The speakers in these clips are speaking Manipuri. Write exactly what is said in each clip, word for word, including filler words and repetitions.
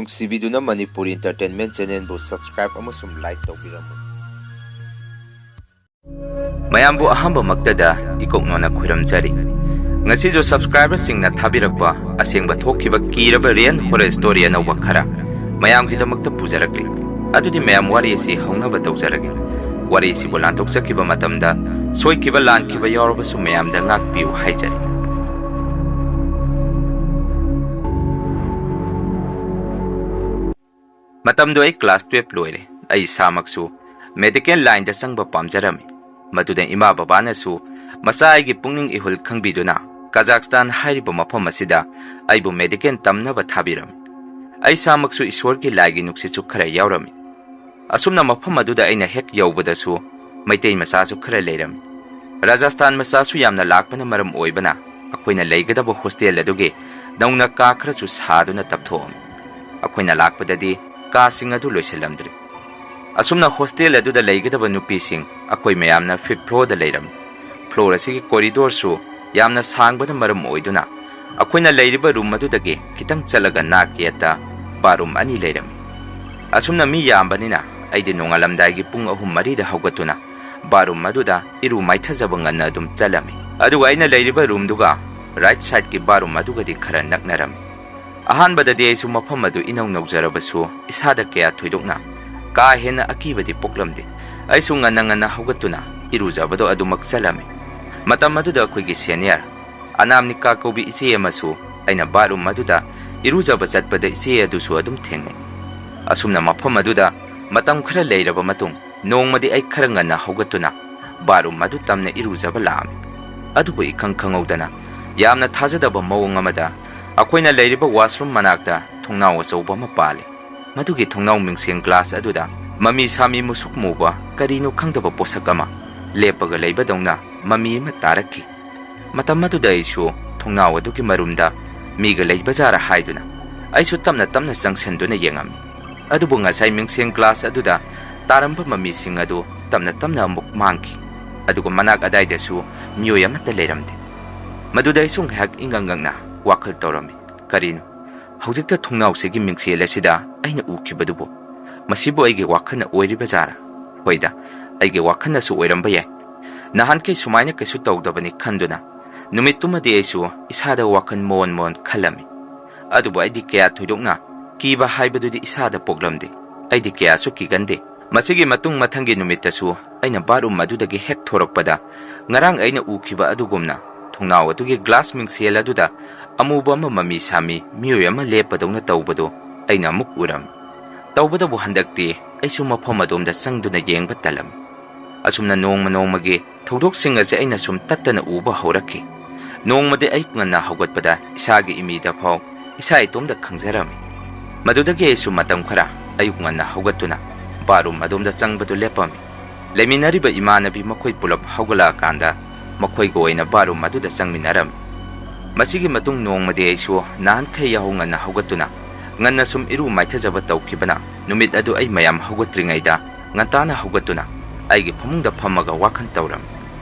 ꯅꯨꯡꯁꯤꯕꯤꯗꯨꯅ ꯃꯅꯤꯄꯨꯔꯤ Entertainment Channelꯕꯨ subscribe ꯑꯃꯁꯨꯡ like ꯇꯧꯕꯤꯔꯝꯃꯨ꯫ ꯃꯌꯥꯝꯕꯨ ꯑꯍꯥꯟꯕꯃꯛꯇꯗ ꯏꯀꯣꯛꯅꯣꯅ ꯈꯣꯏꯔꯝꯖꯔꯤ꯫ ꯉꯁꯤꯁꯨ subscriberꯁꯤꯡꯅ ꯊꯥꯕꯤꯔꯛꯄ ꯑꯁꯦꯡꯕ ꯊꯣꯛꯈꯤꯕ ꯀꯤꯔꯕ real horror story ꯑꯅꯧꯕ ꯈꯔ ꯃꯌꯥꯝꯒꯤꯗꯃꯛꯇ ꯄꯨꯖꯔꯛꯂꯤ꯫ ꯑꯗꯨꯗꯤ ꯃꯌꯥꯝ ꯋꯥꯔꯤ ꯑꯁꯤ ꯍꯧꯅꯕ ꯇꯧꯖꯔꯒꯦ꯫ ꯋꯥꯔꯤ ꯑꯁꯤꯕꯨ ꯂꯥꯟꯊꯣꯛꯆꯈꯤꯕ ꯃꯇꯝꯗ ꯁꯣꯏꯈꯤꯕ ꯂꯥꯟꯈꯤꯕ ꯌꯥꯎꯔꯕꯁꯨ ꯃꯌꯥꯝꯗ ꯉꯥꯛꯄꯤꯌꯨ ꯍꯥꯏꯖꯔꯤ꯫ ꯃꯇꯝꯗꯨ ꯑꯩ class twelve ꯂꯣꯏꯔꯦ꯫ ꯑꯩ ꯏꯁꯥꯃꯛꯁꯨ medical lineꯗ ꯆꯪꯕ ꯄꯥꯝꯖꯔꯝꯃꯤ꯫ ꯃꯗꯨꯗ ꯏꯃꯥ ꯕꯕꯥꯅꯁꯨ ꯃꯆꯥ ꯑꯩꯒꯤ ꯄꯨꯛꯅꯤꯡ ꯏꯍꯨꯜ ꯈꯪꯕꯤꯗꯨꯅ ꯀꯖꯥꯛꯁꯇꯥꯟ ꯍꯥꯏꯔꯤꯕ ꯃꯐꯝ ꯑꯁꯤꯗ ꯑꯩꯕꯨ medical ꯇꯝꯅꯕ ꯊꯥꯕꯤꯔꯝꯃꯤ꯫ ꯑꯩ ꯏꯁꯥꯃꯛꯁꯨ ꯏꯁꯣꯔꯒꯤ ꯂꯥꯏꯒꯤ ꯅꯨꯡꯁꯤꯠꯁꯨ ꯈꯔ ꯌꯥꯎꯔꯝꯃꯤ꯫ ꯑꯁꯨꯝꯅ ꯃꯐꯝ ꯑꯗꯨꯗ ꯑꯩꯅ ꯍꯦꯛ ꯌꯧꯕꯗꯁꯨ ꯃꯩꯇꯩ ꯃꯆꯥꯁꯨ ꯈꯔ ꯂꯩꯔꯝꯃꯤ꯫ ꯔꯥꯖꯁꯊꯥꯟ ꯃꯆꯥꯁꯨ ꯌꯥꯝꯅ ꯂꯥꯛꯄꯅ ꯃꯔꯝ ꯑꯣꯏꯕꯅ ꯑꯩꯈꯣꯏꯅ ꯂꯩꯒꯗꯕ hostel ꯑꯗꯨꯒꯤ ꯅꯧꯅ ꯀꯥ ꯈꯔꯁꯨ ꯁꯥꯗꯨꯅ ꯇꯞꯊꯣꯛꯑꯝꯃꯤ꯫ ꯑꯩꯈꯣꯏꯅ ꯂꯥꯛꯄꯗꯗꯤ ꯀꯥꯁꯤꯡ ꯑꯗꯨ ꯂꯣꯏꯁꯤꯜꯂꯝꯗ꯭ꯔꯤ꯫ ꯑꯁꯨꯝꯅ hostel ꯑꯗꯨꯗ ꯂꯩꯒꯗꯕ ꯅꯨꯄꯤꯁꯤꯡ ꯑꯩꯈꯣꯏ ꯃꯌꯥꯝꯅ fifth floorꯗ ꯂꯩꯔꯝꯃꯤ꯫ Floor ꯑꯁꯤꯒꯤ corridorꯁꯨ ꯌꯥꯝꯅ ꯁꯥꯡꯕꯅ ꯃꯔꯝ ꯑꯣꯏꯗꯨꯅ ꯑꯩꯈꯣꯏꯅ ꯂꯩꯔꯤꯕ room ꯑꯗꯨꯗꯒꯤ ꯈꯤꯇꯪ ꯆꯠꯂꯒ ꯅꯥꯛ ꯌꯦꯠꯇ bathroom ꯑꯅꯤ ꯂꯩꯔꯝꯃꯤ꯫ ꯑꯁꯨꯝꯅ ꯃꯤ ꯌꯥꯝꯕꯅꯤꯅ ꯑꯩꯗꯤ ꯅꯣꯡꯉꯥꯜꯂꯝꯗꯥꯏꯒꯤ ꯄꯨꯡ ꯑꯍꯨꯝ ꯃꯔꯤꯗ ꯍꯧꯒꯠꯇꯨꯅ bathroom ꯑꯗꯨꯗ ꯏꯔꯨ ꯃꯥꯏꯊꯖꯕ ꯉꯟꯅ ꯑꯗꯨꯝ ꯆꯠꯂꯝꯃꯤ꯫ ꯑꯗꯨꯒ ꯑꯩꯅ ꯂꯩꯔꯤꯕ roomꯗꯨꯒ right sideꯀꯤ bathroom ꯑꯗꯨꯒꯗꯤ ꯈꯔ ꯅꯛꯅꯔꯝꯃꯤ꯫ ꯑꯍꯥꯟꯕꯗꯗꯤ ꯑꯩꯁꯨ ꯃꯐꯝ ꯑꯗꯨ ꯏꯅꯧ ꯅꯧꯖꯔꯕꯁꯨ ꯏꯁꯥꯗ ꯀꯌꯥ ꯊꯣꯏꯗꯣꯛꯅ ꯀꯥ ꯍꯦꯟꯅ ꯑꯀꯤꯕꯗꯤ ꯄꯣꯛꯂꯝꯗꯦ꯫ ꯑꯩꯁꯨ ꯉꯟꯅ ꯉꯟꯅ ꯍꯧꯒꯠꯇꯨꯅ ꯏꯔꯨꯖꯕꯗꯣ ꯑꯗꯨꯃꯛ ꯆꯠꯂꯝꯃꯤ꯫ ꯃꯇꯝ ꯑꯗꯨꯗ ꯑꯩꯈꯣꯏꯒꯤ senior ꯑꯅꯥꯃꯤꯀꯥ ꯀꯧꯕꯤ ꯏꯆꯦ ꯑꯃꯁꯨ ꯑꯩꯅ bathroom ꯑꯗꯨꯗ ꯏꯔꯨꯖꯕ ꯆꯠꯄꯗ ꯏꯆꯦ ꯑꯗꯨꯁꯨ ꯑꯗꯨꯝ ꯊꯦꯡꯅꯩ꯫ ꯑꯁꯨꯝꯅ ꯃꯐꯝ ꯑꯗꯨꯗ ꯃꯇꯝ ꯈꯔ ꯂꯩꯔꯕ ꯃꯇꯨꯡ ꯅꯣꯡꯃꯗꯤ ꯑꯩ ꯈꯔ ꯉꯟꯅ ꯍꯧꯒꯠꯇꯨꯅ bathroom ꯑꯗꯨ ꯇꯝꯅ ꯏꯔꯨꯖꯕ ꯂꯥꯛꯑꯝꯃꯤ꯫ ꯑꯗꯨꯕꯨ ꯏꯈꯪ ꯈꯪꯍꯧꯗꯅ ꯌꯥꯝꯅ ꯊꯥꯖꯗꯕ ꯃꯑꯣꯡ ꯑꯃꯗ ꯑꯩꯈꯣꯏꯅ ꯂꯩꯔꯤꯕ washroom ꯃꯅꯥꯛꯇ ꯊꯣꯡꯅꯥꯎ ꯑꯆꯧꯕ ꯑꯃ ꯄꯥꯜꯂꯤ꯫ ꯃꯗꯨꯒꯤ ꯊꯣꯡꯅꯥꯎ ꯃꯤꯡꯁꯦꯡ glass ꯑꯗꯨꯗ ꯃꯃꯤ ꯁꯥꯃꯤ ꯃꯨꯁꯨꯛ ꯃꯨꯕ ꯀꯔꯤꯅꯣ ꯈꯪꯗꯕ ꯄꯣꯠꯁꯛ ꯑꯃ ꯂꯦꯞꯄꯒ ꯂꯩꯕꯗꯧꯅ ꯃꯃꯤ ꯑꯃ ꯇꯥꯔꯛꯈꯤ꯫ ꯃꯇꯝ ꯑꯗꯨꯗ ꯑꯩꯁꯨ ꯊꯣꯡꯅꯥꯎ ꯑꯗꯨꯒꯤ ꯃꯔꯨꯝꯗ ꯃꯤꯒ ꯂꯩꯕꯖꯥꯔ ꯍꯥꯏꯗꯨꯅ ꯑꯩꯁꯨ ꯇꯞꯅ ꯇꯞꯅ ꯆꯪꯁꯤꯟꯗꯨꯅ ꯌꯦꯡꯉꯝꯃꯤ꯫ ꯑꯗꯨꯕꯨ ꯉꯁꯥꯏ ꯃꯤꯡꯁꯦꯡ glass ꯑꯗꯨꯗ ꯇꯥꯔꯝꯕ ꯃꯃꯤꯁꯤꯡ ꯑꯗꯨ ꯇꯞꯅ ꯇꯞꯅ ꯑꯃꯨꯛ ꯃꯥꯡꯈꯤ꯫ ꯑꯗꯨꯒ ꯃꯅꯥꯛ ꯑꯗꯥꯏꯗꯁꯨ ꯃꯤꯑꯣꯏ ꯑꯃꯠꯇ ꯂꯩꯔꯝꯗꯦ꯫ ꯃꯗꯨꯗ ꯑꯩꯁꯨ ꯉꯥꯏꯍꯥꯛ ꯏꯉꯛ ꯉꯛꯅ ꯋꯥꯈꯜ ꯇꯧꯔꯝꯃꯤ꯫ ꯀꯔꯤꯅꯣ? ꯍꯧꯖꯤꯛꯇ ꯊꯣꯡꯅꯥꯎꯁꯤꯒꯤ ꯃꯤꯡꯁꯦꯜ ꯑꯁꯤꯗ ꯑꯩꯅ ꯎꯈꯤꯕꯗꯨꯕꯨ, ꯃꯁꯤꯕꯨ ꯑꯩꯒꯤ ꯋꯥꯈꯜꯅ ꯑꯣꯏꯔꯤꯕ ꯖꯥꯔꯥ? ꯍꯣꯏꯗ, ꯑꯩꯒꯤ ꯋꯥꯈꯜꯅꯁꯨ ꯑꯣꯏꯔꯝꯕ ꯌꯥꯏ꯫ ꯅꯍꯥꯟꯈꯩ ꯁꯨꯃꯥꯏꯅ ꯀꯩꯁꯨ ꯇꯧꯗꯕꯅꯤ ꯈꯟꯗꯨꯅ, ꯅꯨꯃꯤꯠꯇꯨꯃꯗꯤ ꯑꯩꯁꯨ ꯏꯁꯥꯗ ꯋꯥꯈꯜ ꯃꯣꯟ ꯃꯣꯟ ꯈꯜꯂꯝꯃꯤ꯫ ꯑꯗꯨꯕꯨ ꯑꯩꯗꯤ ꯀꯌꯥ ꯊꯣꯏꯗꯣꯛꯅ ꯀꯤꯕ ꯍꯥꯏꯕꯗꯨꯗꯤ ꯏꯁꯥꯗ ꯄꯣꯛꯂꯝꯗꯦ꯫ ꯑꯩꯗꯤ ꯀꯌꯥꯁꯨ ꯀꯤꯒꯟꯗꯦ꯫ ꯃꯁꯤꯒꯤ ꯃꯇꯨꯡ ꯃꯊꯪꯒꯤ ꯅꯨꯃꯤꯠꯇꯁꯨ ꯑꯩꯅ ꯕꯥꯠꯔꯨꯝ ꯑꯗꯨꯗꯒꯤ ꯍꯦꯛ ꯊꯣꯔꯛꯄꯗ, ꯉꯔꯥꯡ ꯑꯩꯅ ꯎꯈꯤꯕ ꯑꯗꯨꯒꯨꯝꯅ ꯊꯣꯡꯅꯥꯎ ꯑꯗꯨꯒꯤ ꯒ꯭ꯂꯥꯁ ꯃꯤꯡꯁꯦꯜ ꯑꯗꯨꯗ ꯑꯃꯨꯕ ꯑꯃ ꯃꯃꯤ ꯁꯥꯃꯤ ꯃꯤꯑꯣꯏ ꯑꯃ ꯂꯦꯞꯄꯗꯧꯅ ꯇꯧꯕꯗꯨ ꯑꯩꯅ ꯑꯃꯨꯛ ꯎꯔꯝꯃꯤ꯫ ꯇꯧꯕꯇꯕꯨ ꯍꯟꯗꯛꯇꯤ ꯑꯩꯁꯨ ꯃꯐꯝ ꯑꯗꯣꯝꯗ ꯆꯪꯗꯨꯅ ꯌꯦꯡꯕ ꯇꯜꯂꯝꯃꯤ꯫ ꯑꯁꯨꯝꯅ ꯅꯣꯡꯃ ꯅꯣꯡꯃꯒꯤ ꯊꯧꯗꯣꯛꯁꯤꯡ ꯑꯁꯤ ꯑꯩꯅ ꯁꯨꯝ ꯇꯠꯇꯅ ꯎꯕ ꯍꯧꯔꯛꯈꯤ꯫ ꯅꯣꯡꯃꯗꯤ ꯑꯌꯨꯛ ꯉꯟꯅ ꯍꯧꯒꯠꯄꯗ ꯏꯁꯥꯒꯤ ꯏꯃꯤꯗ ꯐꯥꯎ ꯏꯁꯥ ꯏꯇꯣꯝꯇ ꯈꯪꯖꯔꯝꯃꯤ꯫ ꯃꯗꯨꯗꯒꯤ ꯑꯩꯁꯨ ꯃꯇꯝ ꯈꯔ ꯑꯌꯨꯛ ꯉꯟꯅ ꯍꯧꯒꯠꯇꯨꯅ ꯕꯥꯠꯔꯨꯝ ꯑꯗꯣꯝꯗ ꯆꯪꯕꯗꯨ ꯂꯦꯞꯄꯝꯃꯤ꯫ ꯂꯩꯃꯤꯟꯅꯔꯤꯕ ꯏꯃꯥꯟꯅꯕꯤ ꯃꯈꯣꯏ ꯄꯨꯂꯞ ꯍꯧꯒꯠꯂꯛꯑꯀꯥꯟꯗ ꯃꯈꯣꯏꯒ ꯑꯣꯏꯅ ꯕꯥꯠꯔꯨꯝ ꯑꯗꯨꯗ ꯆꯪꯃꯤꯟꯅꯔꯝꯃꯤ꯫ ꯃꯁꯤꯒꯤ ꯃꯇꯨꯡ ꯅꯣꯡꯃꯗꯤ ꯑꯩꯁꯨ ꯅꯍꯥꯟꯈꯩ ꯌꯥꯍꯧ ꯉꯟꯅ ꯍꯧꯒꯠꯇꯨꯅ ꯉꯟꯅ ꯁꯨꯝ ꯏꯔꯨ ꯃꯥꯏꯊꯖꯕ ꯇꯧꯈꯤꯕꯅ, ꯅꯨꯃꯤꯠ ꯑꯗꯨ ꯑꯩ ꯃꯌꯥꯝ ꯍꯧꯒꯠꯇ꯭ꯔꯤꯉꯩꯗ ꯉꯟꯇꯥꯅ ꯍꯧꯒꯠꯇꯨꯅ ꯑꯩꯒꯤ ꯐꯃꯨꯡꯗ ꯐꯝꯃꯒ ꯋꯥꯈꯜ ꯇꯧꯔꯝꯃꯤ꯫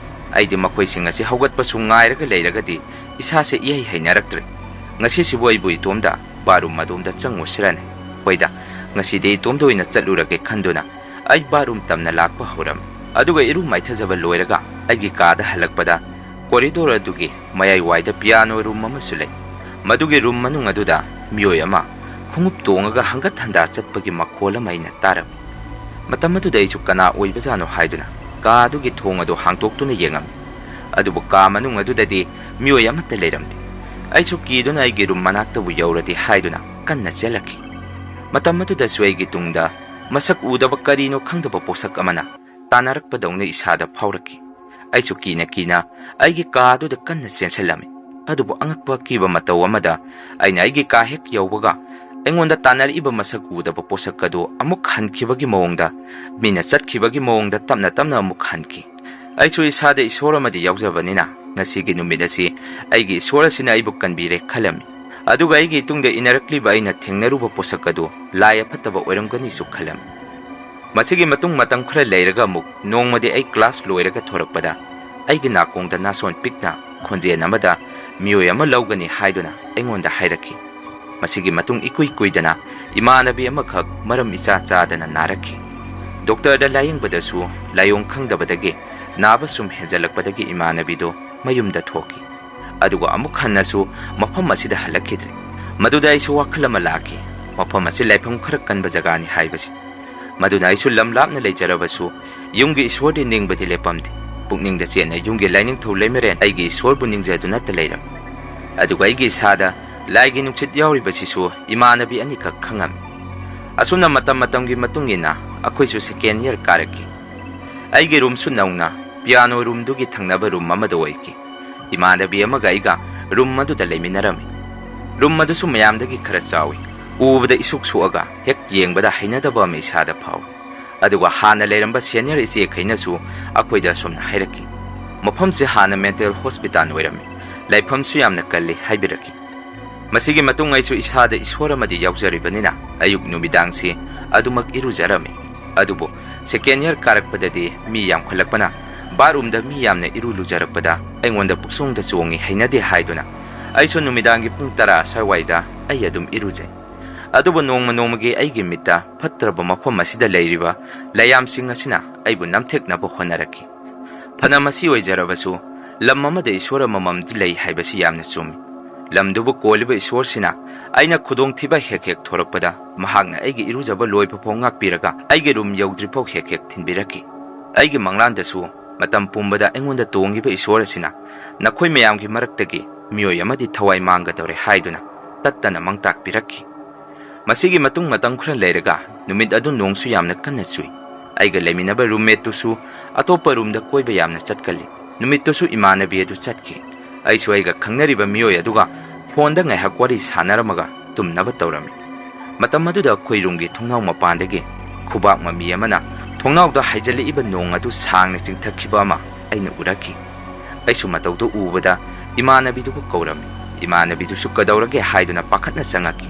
ꯑꯩꯗꯤ ꯃꯈꯣꯏꯁꯤꯡ ꯑꯁꯤ ꯍꯧꯒꯠꯄꯁꯨ ꯉꯥꯏꯔꯒ ꯂꯩꯔꯒꯗꯤ ꯏꯁꯥꯁꯦ ꯏꯍꯩ ꯍꯩꯅꯔꯛꯇ꯭ꯔꯦ꯫ ꯉꯁꯤꯁꯤꯕꯨ ꯑꯩꯕꯨ ꯏꯇꯣꯝꯗ ꯕꯥꯠꯔꯨꯝ ꯑꯗꯣꯝꯗ ꯆꯪꯉꯨꯁꯤꯔꯅꯦ? ꯍꯣꯏꯗ, ꯉꯁꯤꯗꯤ ꯏꯇꯣꯝꯗ ꯑꯣꯏꯅ ꯆꯠꯂꯨꯔꯒꯦ ꯈꯟꯗꯨꯅ ꯑꯩ ꯕꯥꯠꯔꯨꯝ ꯇꯝꯅ ꯂꯥꯛꯄ ꯍꯧꯔꯝꯃꯤ꯫ ꯑꯗꯨꯒ ꯏꯔꯨ ꯃꯥꯏꯊꯖꯕ ꯂꯣꯏꯔꯒ ꯑꯩꯒꯤ ꯀꯥꯗ ꯍꯜꯂꯛꯄꯗ, ꯀꯣꯔꯤꯗꯣꯔ ꯑꯗꯨꯒꯤ ꯃꯌꯥꯏ ꯋꯥꯏꯗ ꯄꯤꯌꯥꯅꯣ ꯔꯨꯝ ꯑꯃꯁꯨ ꯂꯩ꯫ ꯃꯗꯨꯒꯤ ꯔꯨꯝ ꯃꯅꯨꯡ ꯑꯗꯨꯗ ꯃꯤꯑꯣꯏ ꯑꯃ ꯈꯣꯡꯎꯞ ꯇꯣꯡꯉꯒ ꯍꯪꯒꯠ ꯍꯟꯗꯥ ꯆꯠꯄꯒꯤ ꯃꯈꯣꯜ ꯑꯃ ꯑꯩꯅ ꯇꯥꯔꯝꯃꯤ꯫ ꯃꯇꯝ ꯑꯗꯨꯗ ꯑꯩꯁꯨ ꯀꯅꯥ ꯑꯣꯏꯕꯖꯥꯠꯅꯣ ꯍꯥꯏꯗꯨꯅ ꯀꯥ ꯑꯗꯨꯒꯤ ꯊꯣꯡ ꯑꯗꯨ ꯍꯥꯡꯗꯣꯛꯇꯨꯅ ꯌꯦꯡꯉꯝꯃꯤ꯫ ꯑꯗꯨꯕꯨ ꯀꯥ ꯃꯅꯨꯡ ꯑꯗꯨꯗꯗꯤ ꯃꯤꯑꯣꯏ ꯑꯃꯠꯇ ꯂꯩꯔꯝꯗꯦ꯫ ꯑꯩꯁꯨ ꯀꯤꯗꯨꯅ ꯑꯩꯒꯤ ꯔꯨꯝ ꯃꯅꯥꯛꯇꯕꯨ ꯌꯧꯔꯗꯤ ꯍꯥꯏꯗꯨꯅ ꯀꯟꯅ ꯆꯦꯜꯂꯛꯈꯤ꯫ ꯃꯇꯝ ꯑꯗꯨꯗꯁꯨ ꯑꯩꯒꯤ ꯇꯨꯡꯗ ꯃꯁꯛ ꯎꯗꯕ ꯀꯔꯤꯅꯣ ꯈꯪꯗꯕ ꯄꯣꯠꯁꯛ ꯑꯃꯅ ꯇꯥꯟꯅꯔꯛꯄꯗꯧꯅ ꯏꯁꯥꯗ ꯐꯥꯎꯔꯛꯈꯤ꯫ ꯑꯩꯁꯨ ꯀꯤꯅ ꯀꯤꯅ ꯑꯩꯒꯤ ꯀꯥ ꯑꯗꯨꯗ ꯀꯟꯅ ꯆꯦꯟꯁꯤꯜꯂꯝꯃꯤ꯫ ꯑꯗꯨꯕꯨ ꯑꯉꯛꯄ ꯑꯀꯤꯕ ꯃꯇꯧ ꯑꯃꯗ ꯑꯩꯅ ꯑꯩꯒꯤ ꯀꯥ ꯍꯦꯛ ꯌꯧꯕꯒ ꯑꯩꯉꯣꯟꯗ ꯇꯥꯟꯅꯔꯛꯏꯕ ꯃꯁꯛ ꯎꯗꯕ ꯄꯣꯠꯁꯛ ꯑꯗꯨ ꯑꯃꯨꯛ ꯍꯟꯈꯤꯕꯒꯤ ꯃꯑꯣꯡꯗ, ꯃꯤꯅ ꯆꯠꯈꯤꯕꯒꯤ ꯃꯑꯣꯡꯗ ꯇꯞꯅ ꯇꯞꯅ ꯑꯃꯨꯛ ꯍꯟꯈꯤ꯫ ꯑꯩꯁꯨ ꯏꯁꯥꯗ ꯏꯁꯣꯔ ꯑꯃꯗꯤ ꯌꯥꯎꯖꯕꯅꯤꯅ ꯉꯁꯤꯒꯤ ꯅꯨꯃꯤꯠ ꯑꯁꯤ ꯑꯩꯒꯤ ꯏꯁꯣꯔ ꯑꯁꯤꯅ ꯑꯩꯕꯨ ꯀꯟꯕꯤꯔꯦ ꯈꯜꯂꯝꯃꯤ꯫ ꯑꯗꯨꯒ ꯑꯩꯒꯤ ꯏꯇꯨꯡꯗ ꯏꯟꯅꯔꯛꯂꯤꯕ ꯑꯩꯅ ꯊꯦꯡꯅꯔꯨꯕ ꯄꯣꯠꯁꯛ ꯑꯗꯨ ꯂꯥꯏ ꯑꯐꯠꯇꯕ ꯑꯣꯏꯔꯝꯒꯅꯤꯁꯨ ꯈꯜꯂꯝꯃꯤ꯫ ꯃꯁꯤꯒꯤ ꯃꯇꯨꯡ ꯃꯇꯝ ꯈꯔ ꯂꯩꯔꯒ ꯑꯃꯨꯛ ꯅꯣꯡꯃꯗꯤ ꯑꯩ ꯀ꯭ꯂꯥꯁ ꯂꯣꯏꯔꯒ ꯊꯣꯔꯛꯄꯗ ꯑꯩꯒꯤ ꯅꯥꯀꯣꯡꯗ ꯅꯥꯁꯣꯟ ꯄꯤꯛꯅ ꯈꯣꯟꯖꯦꯜ ꯑꯃꯗ ꯃꯤꯑꯣꯏ ꯑꯃ ꯂꯧꯒꯅꯤ ꯍꯥꯏꯗꯨꯅ ꯑꯩꯉꯣꯟꯗ ꯍꯥꯏꯔꯛꯈꯤ꯫ ꯃꯁꯤꯒꯤ ꯃꯇꯨꯡ ꯏꯀꯨꯏ ꯀꯨꯏꯗꯅ ꯏꯃꯥꯟꯅꯕꯤ ꯑꯃꯈꯛ ꯃꯔꯝ ꯏꯆꯥ ꯆꯥꯗꯅ ꯅꯥꯔꯛꯈꯤ꯫ ꯗꯣꯛꯇꯔꯗ ꯂꯥꯌꯦꯡꯕꯗꯁꯨ ꯂꯥꯏꯑꯣꯡ ꯈꯪꯗꯕꯗꯒꯤ ꯅꯥꯕ ꯁꯨꯝ ꯍꯦꯟꯖꯜꯂꯛꯄꯗꯒꯤ ꯏꯃꯥꯟꯅꯕꯤꯗꯨ ꯃꯌꯨꯝꯗ ꯊꯣꯛꯈꯤ꯫ ꯑꯗꯨꯒ ꯑꯃꯨꯛ ꯍꯟꯅꯁꯨ ꯃꯐꯝ ꯑꯁꯤꯗ ꯍꯜꯂꯛꯈꯤꯗ꯭ꯔꯦ꯫ ꯃꯗꯨꯗ ꯑꯩꯁꯨ ꯋꯥꯈꯜ ꯑꯃ ꯂꯥꯛꯈꯤ, ꯃꯐꯝ ꯑꯁꯤ ꯂꯥꯏꯐꯝ ꯈꯔ ꯀꯟꯕ ꯖꯒꯥꯅꯤ ꯍꯥꯏꯕꯁꯤ꯫ ꯃꯗꯨꯅ ꯑꯩꯁꯨ ꯂꯝ ꯂꯥꯞꯅ ꯂꯩꯖꯔꯕꯁꯨ ꯌꯨꯝꯒꯤ ꯏꯁꯣꯔꯗꯤ ꯅꯤꯡꯕꯗꯤ ꯂꯦꯞꯄꯝꯗꯦ꯫ ꯄꯨꯛꯅꯤꯡꯗ ꯆꯦꯠꯅ ꯌꯨꯝꯒꯤ ꯂꯥꯏꯅꯤꯡꯊꯧ ꯂꯩꯃꯔꯦꯟ ꯑꯩꯒꯤ ꯏꯁꯣꯔꯕꯨ ꯅꯤꯡꯖꯗꯨꯅꯇ ꯂꯩꯔꯝꯃꯤ꯫ ꯑꯗꯨꯒ ꯑꯩꯒꯤ ꯏꯁꯥꯗ ꯂꯥꯏꯒꯤ ꯅꯨꯡꯁꯤꯠ ꯌꯥꯎꯔꯤꯕꯁꯤꯁꯨ ꯏꯃꯥꯟꯅꯕꯤ ꯑꯅꯤꯈꯛ ꯈꯪꯉꯝꯃꯤ꯫ ꯑꯁꯨꯝꯅ ꯃꯇꯝ ꯃꯇꯝꯒꯤ ꯃꯇꯨꯡ ꯏꯟꯅ ꯑꯩꯈꯣꯏꯁꯨ second year ꯀꯥꯔꯛꯈꯤ꯫ ꯑꯩꯒꯤ roomꯁꯨ ꯅꯧꯅ piano roomꯗꯨꯒꯤ ꯊꯪꯅꯕ room ꯑꯃꯗ ꯑꯣꯏꯈꯤ꯫ ꯏꯃꯥꯟꯅꯕꯤ ꯑꯃꯒ ꯑꯩꯒ room ꯑꯗꯨꯗ ꯂꯩꯃꯤꯟꯅꯔꯝꯃꯤ꯫ Room ꯑꯗꯨꯁꯨ ꯃꯌꯥꯝꯗꯒꯤ ꯈꯔ ꯆꯥꯎꯏ꯫ ꯎꯕꯗ ꯏꯁꯨꯛ ꯁꯨꯛꯑꯒ ꯍꯦꯛ ꯌꯦꯡꯕꯗ ꯍꯩꯅꯗꯕ ꯑꯃ ꯏꯁꯥꯗ ꯐꯥꯎꯏ꯫ ꯑꯗꯨꯒ ꯍꯥꯟꯅ ꯂꯩꯔꯝꯕ senior ꯏꯆꯦꯈꯩꯅꯁꯨ ꯑꯩꯈꯣꯏꯗ ꯑꯁꯨꯝꯅ ꯍꯥꯏꯔꯛꯈꯤ, "ꯃꯐꯝꯁꯦ ꯍꯥꯟꯅ mental hospital ꯑꯣꯏꯔꯝꯃꯤ, ꯂꯥꯏꯐꯝꯁꯨ ꯌꯥꯝꯅ ꯀꯜꯂꯤ" ꯍꯥꯏꯕꯤꯔꯛꯈꯤ꯫ ꯃꯁꯤꯒꯤ ꯃꯇꯨꯡ ꯑꯩꯁꯨ ꯏꯁꯥꯗ ꯏꯁꯣꯔ ꯑꯃꯗꯤ ꯌꯥꯎꯖꯔꯤꯕꯅꯤꯅ ꯑꯌꯨꯛ ꯅꯨꯃꯤꯗꯥꯡꯁꯤ ꯑꯗꯨꯃꯛ ꯏꯔꯨꯖꯔꯝꯃꯤ꯫ ꯑꯗꯨꯕꯨ second year ꯀꯥꯔꯛꯄꯗꯗꯤ ꯃꯤ ꯌꯥꯝꯈꯠꯂꯛꯄꯅ bathroomꯗ ꯃꯤ ꯌꯥꯝꯅ ꯏꯔꯨ ꯂꯨꯖꯔꯛꯄꯗ ꯑꯩꯉꯣꯟꯗ ꯄꯨꯛꯆꯣꯡꯗ ꯆꯣꯡꯉꯤ, ꯍꯩꯅꯗꯦ ꯍꯥꯏꯗꯨꯅ ꯑꯩꯁꯨ ꯅꯨꯃꯤꯗꯥꯡꯒꯤ ꯄꯨꯡ ꯇꯔꯥ ꯑꯁ꯭ꯋꯥꯏꯗ ꯑꯩ ꯑꯗꯨꯝ ꯏꯔꯨꯖꯩ꯫ ꯑꯗꯨꯕꯨ ꯅꯣꯡꯃ ꯅꯣꯡꯃꯒꯤ ꯑꯩꯒꯤ ꯃꯤꯠꯇ ꯐꯠꯇ꯭ꯔꯕ ꯃꯐꯝ ꯑꯁꯤꯗ ꯂꯩꯔꯤꯕ ꯂꯥꯏꯌꯥꯝꯁꯤꯡ ꯑꯁꯤꯅ ꯑꯩꯕꯨ ꯅꯝꯊꯦꯛꯅꯕ ꯍꯣꯠꯅꯔꯛꯈꯤ꯫ ꯐꯅ ꯃꯁꯤ ꯑꯣꯏꯖꯔꯕꯁꯨ, ꯂꯝ ꯑꯃꯗ ꯏꯁꯣꯔ ꯑꯃꯃꯝꯗꯤ ꯂꯩ ꯍꯥꯏꯕꯁꯤ ꯌꯥꯝꯅ ꯆꯨꯝꯃꯤ꯫ ꯂꯝꯗꯨꯕꯨ ꯀꯣꯜꯂꯤꯕ ꯏꯁꯣꯔꯁꯤꯅ ꯑꯩꯅ ꯈꯨꯗꯣꯡꯊꯤꯕ ꯍꯦꯛ ꯍꯦꯛ ꯊꯣꯔꯛꯄꯗ ꯃꯍꯥꯛꯅ ꯑꯩꯒꯤ ꯏꯔꯨꯖꯕ ꯂꯣꯏꯕ ꯐꯥꯎ ꯉꯥꯛꯄꯤꯔꯒ ꯑꯩꯒꯤ room ꯌꯧꯗ꯭ꯔꯤꯐꯥꯎ ꯍꯦꯛ ꯍꯦꯛ ꯊꯤꯟꯕꯤꯔꯛꯈꯤ꯫ ꯑꯩꯒꯤ ꯃꯪꯂꯥꯟꯗꯁꯨ ꯃꯇꯝ ꯄꯨꯝꯕꯗ ꯑꯩꯉꯣꯟꯗ ꯇꯣꯡꯉꯤꯕ ꯏꯁꯣꯔ ꯑꯁꯤꯅ ꯅꯈꯣꯏ ꯃꯌꯥꯝꯒꯤ ꯃꯔꯛꯇꯒꯤ ꯃꯤꯑꯣꯏ ꯑꯃꯗꯤ ꯊꯋꯥꯏ ꯃꯥꯡꯒꯗꯧꯔꯦ ꯍꯥꯏꯗꯨꯅ ꯇꯠꯇꯅ ꯃꯪ ꯇꯥꯛꯄꯤꯔꯛꯈꯤ꯫ ꯃꯁꯤꯒꯤ ꯃꯇꯨꯡ ꯃꯇꯝ ꯈꯔ ꯂꯩꯔꯒ ꯅꯨꯃꯤꯠ ꯑꯗꯨ ꯅꯣꯡꯁꯨ ꯌꯥꯝꯅ ꯀꯟꯅ ꯆꯨꯏ꯫ ꯑꯩꯒ ꯂꯩꯃꯤꯟꯅꯕ roommateꯇꯨꯁꯨ ꯑꯇꯣꯞꯄ roomꯗ ꯀꯣꯏꯕ ꯌꯥꯝꯅ ꯆꯠꯀꯜꯂꯤ꯫ ꯅꯨꯃꯤꯠꯇꯨꯁꯨ ꯏꯃꯥꯟꯅꯕꯤ ꯑꯗꯨ ꯆꯠꯈꯤ꯫ ꯑꯩꯁꯨ ꯑꯩꯒ ꯈꯪꯅꯔꯤꯕ ꯃꯤꯑꯣꯏ ꯑꯗꯨꯒ phoneꯗ ꯉꯥꯏꯍꯥꯛ ꯋꯥꯔꯤ ꯁꯥꯟꯅꯔꯝꯃꯒ ꯇꯨꯝꯅꯕ ꯇꯧꯔꯝꯃꯤ꯫ ꯃꯇꯝ ꯑꯗꯨꯗ ꯑꯩꯈꯣꯏ roomꯒꯤ ꯊꯣꯡꯅꯥꯎ ꯃꯄꯥꯟꯗꯒꯤ ꯈꯨꯕꯥꯛ ꯃꯃꯤ ꯑꯃꯅ ꯊꯣꯡꯅꯥꯎꯗ ꯍꯥꯏꯖꯤꯜꯂꯛꯏꯕ ꯅꯣꯡ ꯑꯗꯨ ꯁꯥꯡꯅ ꯆꯤꯡꯊꯈꯤꯕ ꯑꯃ ꯑꯩꯅ ꯎꯔꯛꯈꯤ꯫ ꯑꯩꯁꯨ ꯃꯇꯧꯗꯨ ꯎꯕꯗ ꯏꯃꯥꯟꯅꯕꯤꯗꯨꯕꯨ ꯀꯧꯔꯝꯃꯤ꯫ ꯏꯃꯥꯟꯅꯕꯤꯗꯨꯁꯨ ꯀꯗꯧꯔꯒꯦ ꯍꯥꯏꯗꯨꯅ ꯄꯥꯈꯠꯅ ꯆꯪꯉꯛꯈꯤ꯫